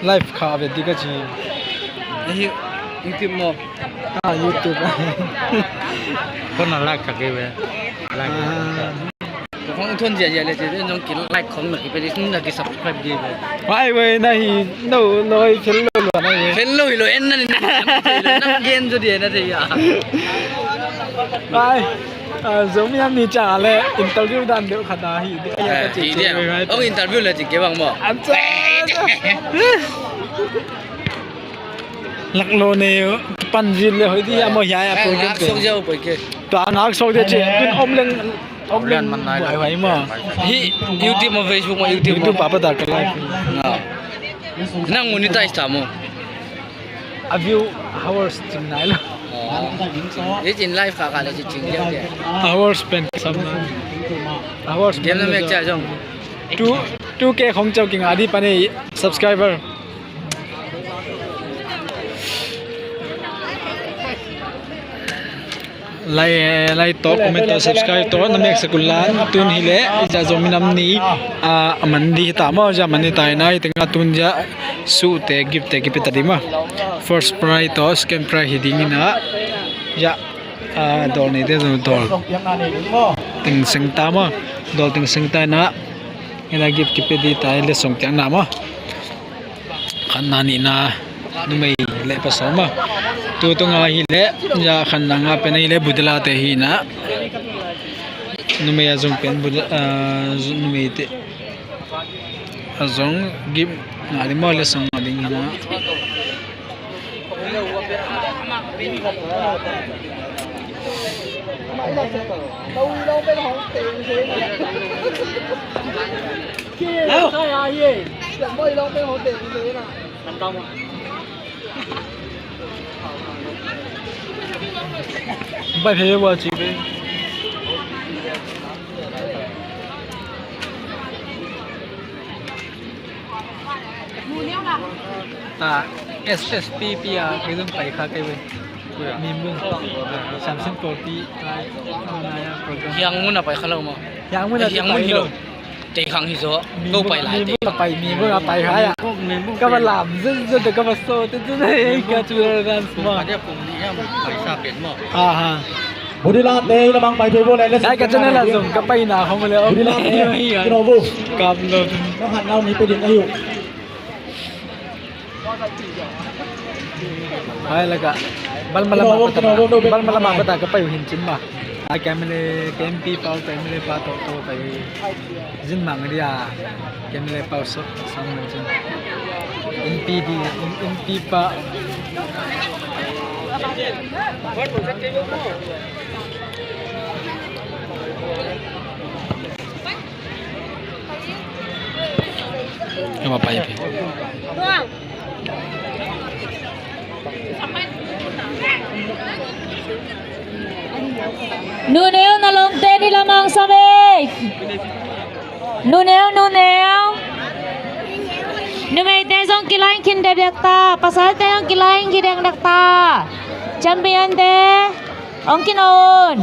live kha ve ti ka ci. Ahi, YouTube maw. Ah, YouTube. Kong na like kha ke ve. Like. Ah. Kong thon zia zia le ci, zong ki like khong na ki pe di, na ki subscribe di ve. Vai ve, na hi, no, loi, fel lo lo, na hi. Fel lo hi lo, en na ni, na gen zo di, na te ya. Vai. Ah, Zomi Nam Ni ca le interview dan deuh khat na hi. Eh, hi dia. Ong interview le ci ke bang maw. An ca. Lak lo ne, pan zin le hoi di a maw hiai a program. Ngak sok zia poi ke. Ta ngak sok zia ci. Kun om leng, om leng man nai lo. Wai wai maw. Hi YouTube maw, Facebook maw, YouTube maw. YouTube pa pa ta ka live. Ah. Nang monetize ta maw. A view hours cing nai lo. Oh. Hi cin live kha kha le ci cing liang dia. Hours pen sam nai. Hours pen na mek cia zong. Two, two K khong cau king a di pan e subscriber. Lai, lai tawh, comment tawh, subscribe tawh na mek sak un la, tun hi le, zia Zomi Nam Ni, ah, a man di hi ta maw, zia man di ta hi na, hi teng a tun zia suh te, gift te, gift te ta di maw. First prize tawh, second prize hi ding hi na, zia, ah, dawl nei te zong dawl. Teng seng ta maw, dawl teng seng ta hi na, hi na gift ki pe di ta hi le song tiang na maw. Khatna nihna numei le pasal maw. Tu tunga hi le, ya khatna nga pen hi le budela te hi na. Numei a zong pen budela, ah, numei te. A zong gim nga di maw le song nga ding hi na. Bai phei bua ci be. Ta S S P P a kei zong pai kha kei ve. Mimbung. Samson Paul pi. Hiang mun a pai kha lo maw? Hiang mun a hiang mun hi lo. Tei khang hi zaw. Ko pai lai tei khang. Pai mi mun a pai kha ya. Ka va lam zun zun te ka va so te zun hei ka tu dance maw. Aha. Budila te lamang pai pe bo le le. Ai ka channel la zong ka pai na khong le. Budila te. Kino bu. Kam lo. Ka han nau mi pe din ayu. Hai laka. Bal malama kata. Bal malama kata ka pai hin chin ma. A kemle kempi pau kemle pa to to pai. Zin mang dia. Kemle pau so sang man chin. Impi di, im-, impi pa. Ka va pai pi. Nuneu na lawmte ni lamang sa ve. Nuneu, nuneu. Numeite zong kilain khin dekdek ta. Pasalte zong kilain khin dekdek ta. Champion te. Ong kin on.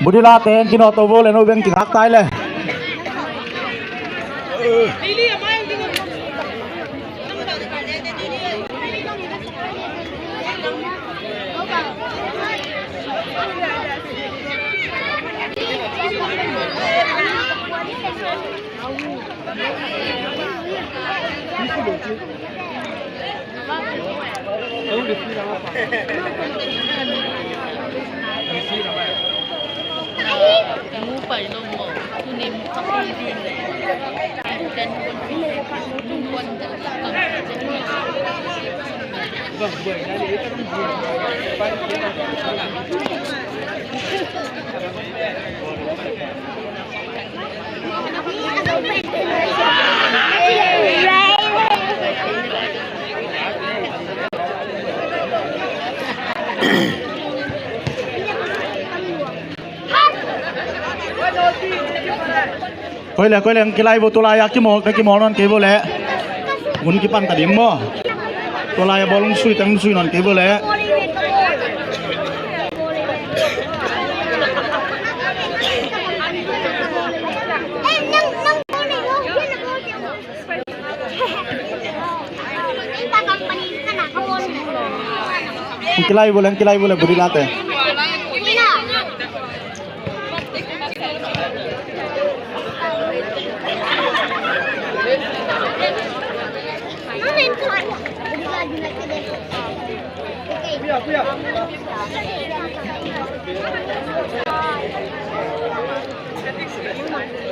Budila teng kino to bo le no beng kingak tai le. Koi le, koi le, ang kilai vo, tua lai a kimawl, ka kimawl nawn kei vo le. Hun kipan ta ding maw. Tua lai a bawlung sui teng sui nawn kei vo le. Ang kilai vo le, ang kilai vo le, budi late.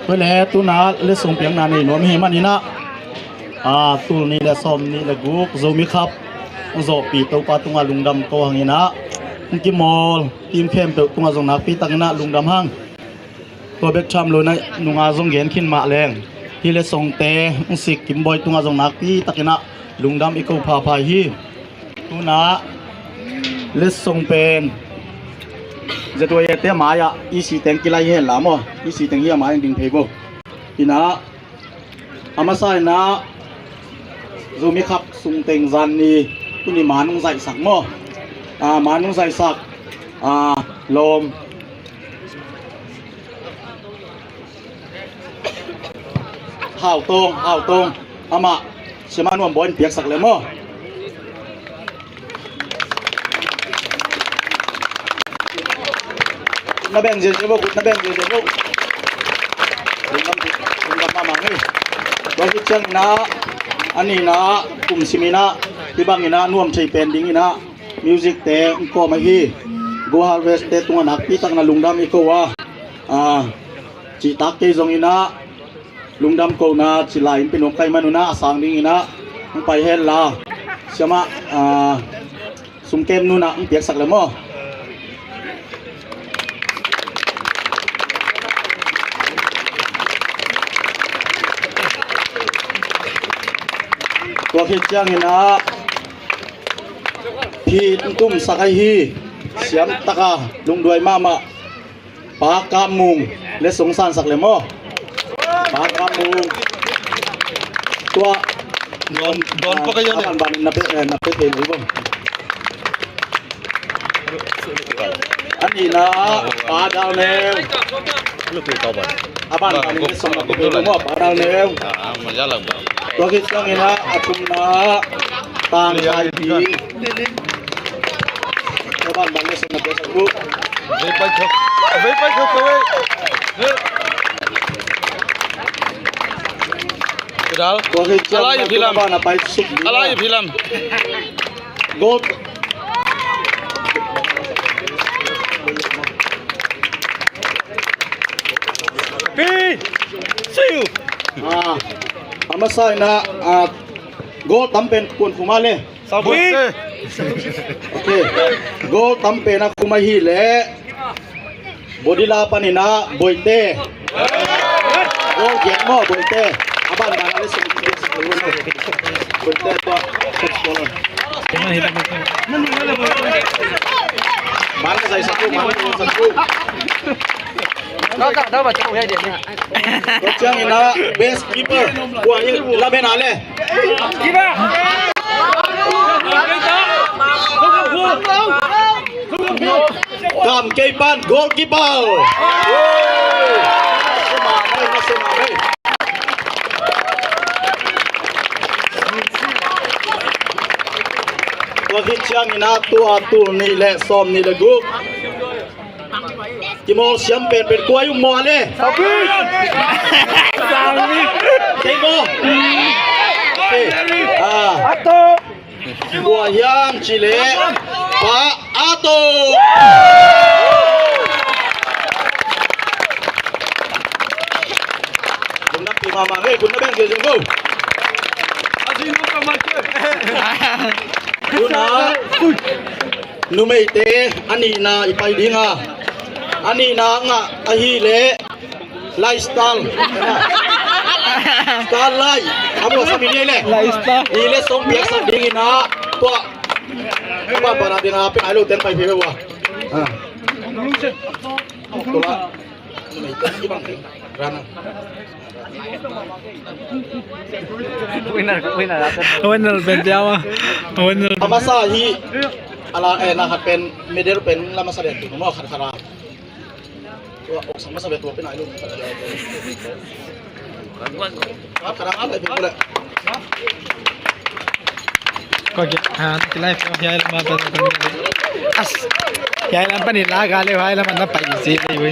Tua le tuna letsong piakna nei nuam hi manin ah, a, tul nih le sawm nih le guk Zomi Cup zawhpih Topa tungah lungdam ko hangin ah, hong kimawl team khempeuh tungah zong nakpi takin ah lungdam hang. Tua bek tham lo in ah nunga zong gen khin mah leng, hih letsongte hong sik Kimbawi tungah zong nakpi takin ah lungdam i ko phapha hi. Tuna letsong pen Z Y A te mai-ah E C teng kilai hen la maw, E C teng hi a mai-ah ding thei bo. In ah a masa in ah Zomi Cup sung teng zan ni tuni man hong zaihsak maw. A, man hong zaihsak, a, lawm Hau Tawng, Hau Tawng, amah Siamah Nuam Bawi in piaksak le maw. Na beng ziazia bo, kut na beng ziazia bo. Lungdam, lungdam mahmah ngei. Tua hi ciangin ah, a nihna ah, kum simin ah, hih bangin ah nuam thei pen dingin ah music te hong kawm ahi. Go Harvest te tungah nakpi takin ah lungdam i ko a, a, cihtak kei zongin ah lungdam kohna ci lai in pia nuam ka hih manun ah a sang dingin ah hong pai hen la. Siamah, a, sumkem nun ah hong piaksak le maw. Tua khit ciangin ah phit hong tumsak ahi, siam taka lungduai mahmah Pa Kam Mung, letsong sansak le maw. Pa Kam Mung. Tua dawn, dawn, ah, pa ka yawn, a ban ban na pe, eh, na pe pe ni bo. A nihna Pa Dal Neu. A ban ban letsong na pe pe lo maw, Pa Dal Neu. Tua khit ciangin ah a thumna Tang Khai Pi. Tua ban ban letsong na pe pe lo. Vei pai thok. Vei pai thok ko vei. Kedal. Tua khit ciang a lai na philam. Tua ban a pai suk ding. A lai philam. Gold. Pi. Siu. Ah. A masa in ah, ah, gold tam pen kuan khum a le. Sabuai. Okay. Gold tam pen a khum ahi le. Bodila panin ah Boite. Gold giat maw Boite. A ban ban a le sum. Boite tua. Ban ka zai satu, ban ka zai satu. Tua ciangin ah best keeper. Kua i la ben a le. Kam Kei Pan, goalkeeper. Tua khit ciangin ah tua tul nih le sawm nih le guk Kimawl siam penpen kua i um maw le? Kei maw? Okay. Ah. Kua hiam cih leh Pa Ato. Kun na pi mama, eh, kun na beng ge zong go. Tuna numeite a nihna i pai ding a, a nihna ngah ahih leh Lifestyle. Starlight. A muak sak i ni le. Lifestyle. I le song piak sak ding in a. Tua. Tua pa na ding a pen ai lo ten pai phi ve ua. Ah. Tua. Nei ten i bang ding. Rana. Winner, winner. Winner pen dia ma. Winner. A masa hi. Ala, eh, na khat pen medal pen la masa den tu no khat khat a. Ko ki, ah, ki live ko hiai lam pa ko ni. As, hiai lam pa ni la ga le, hiai lam na pai si le wi.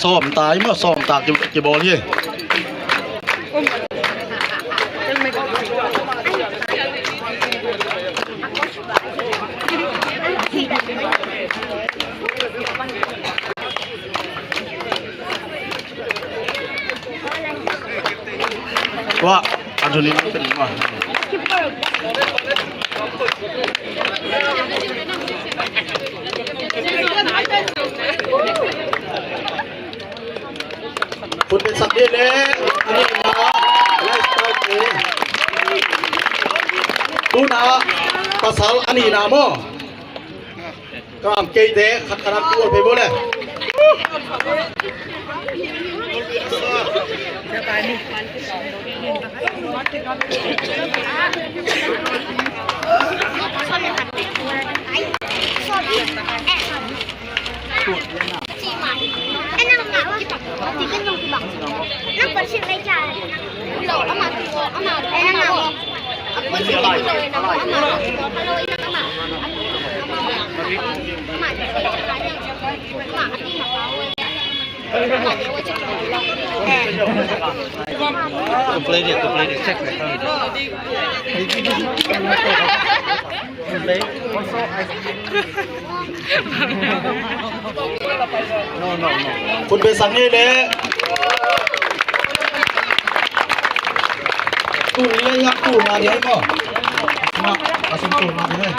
Sawm ta i maw, sawm ta ki, kibawl hi. Tua, a dun in pen tua. Kun pen sak dih le, a nihna, lifestyle te. Tuna, pasal a nihna maw. Kam keite khat khat an kual phei bo le. To play it, to play it, check it. Kun pen sak ni le. Tu ni le yak tu na ni ai ko. Na, asin tu na ni le.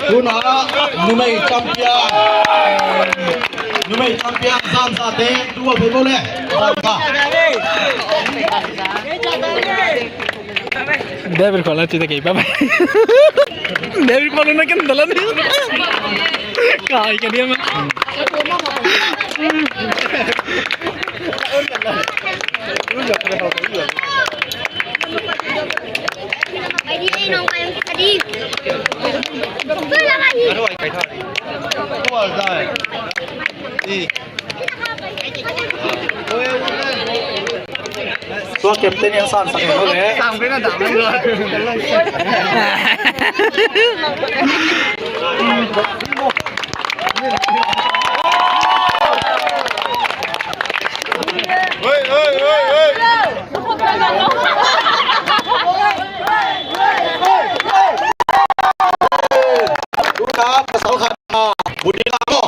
Tuna numei champion. Numei champion Zamsa te tu a phei bo le. Zamsa. David Kuala cita kei pa. David Kuala na kan dalan. Kai ka dia ma. Tua captain in san sak lo le. Sang pina dam lo. Oi, oi, oi, oi. Tuna pasal khat na budi la ko.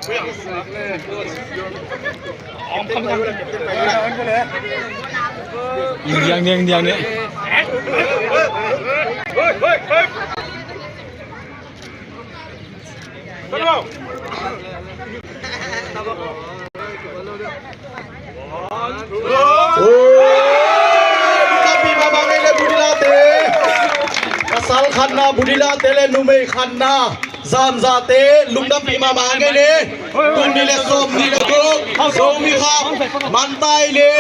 Diang, diang, diang ni. Lungdampih mahmah ngei le Budilate. Pasal khatna Budilate le numei khatna Zamzate, lungdampih mahmah ngei le. Kum nih le sawm nih le guk Zomi Cup man ta ei le.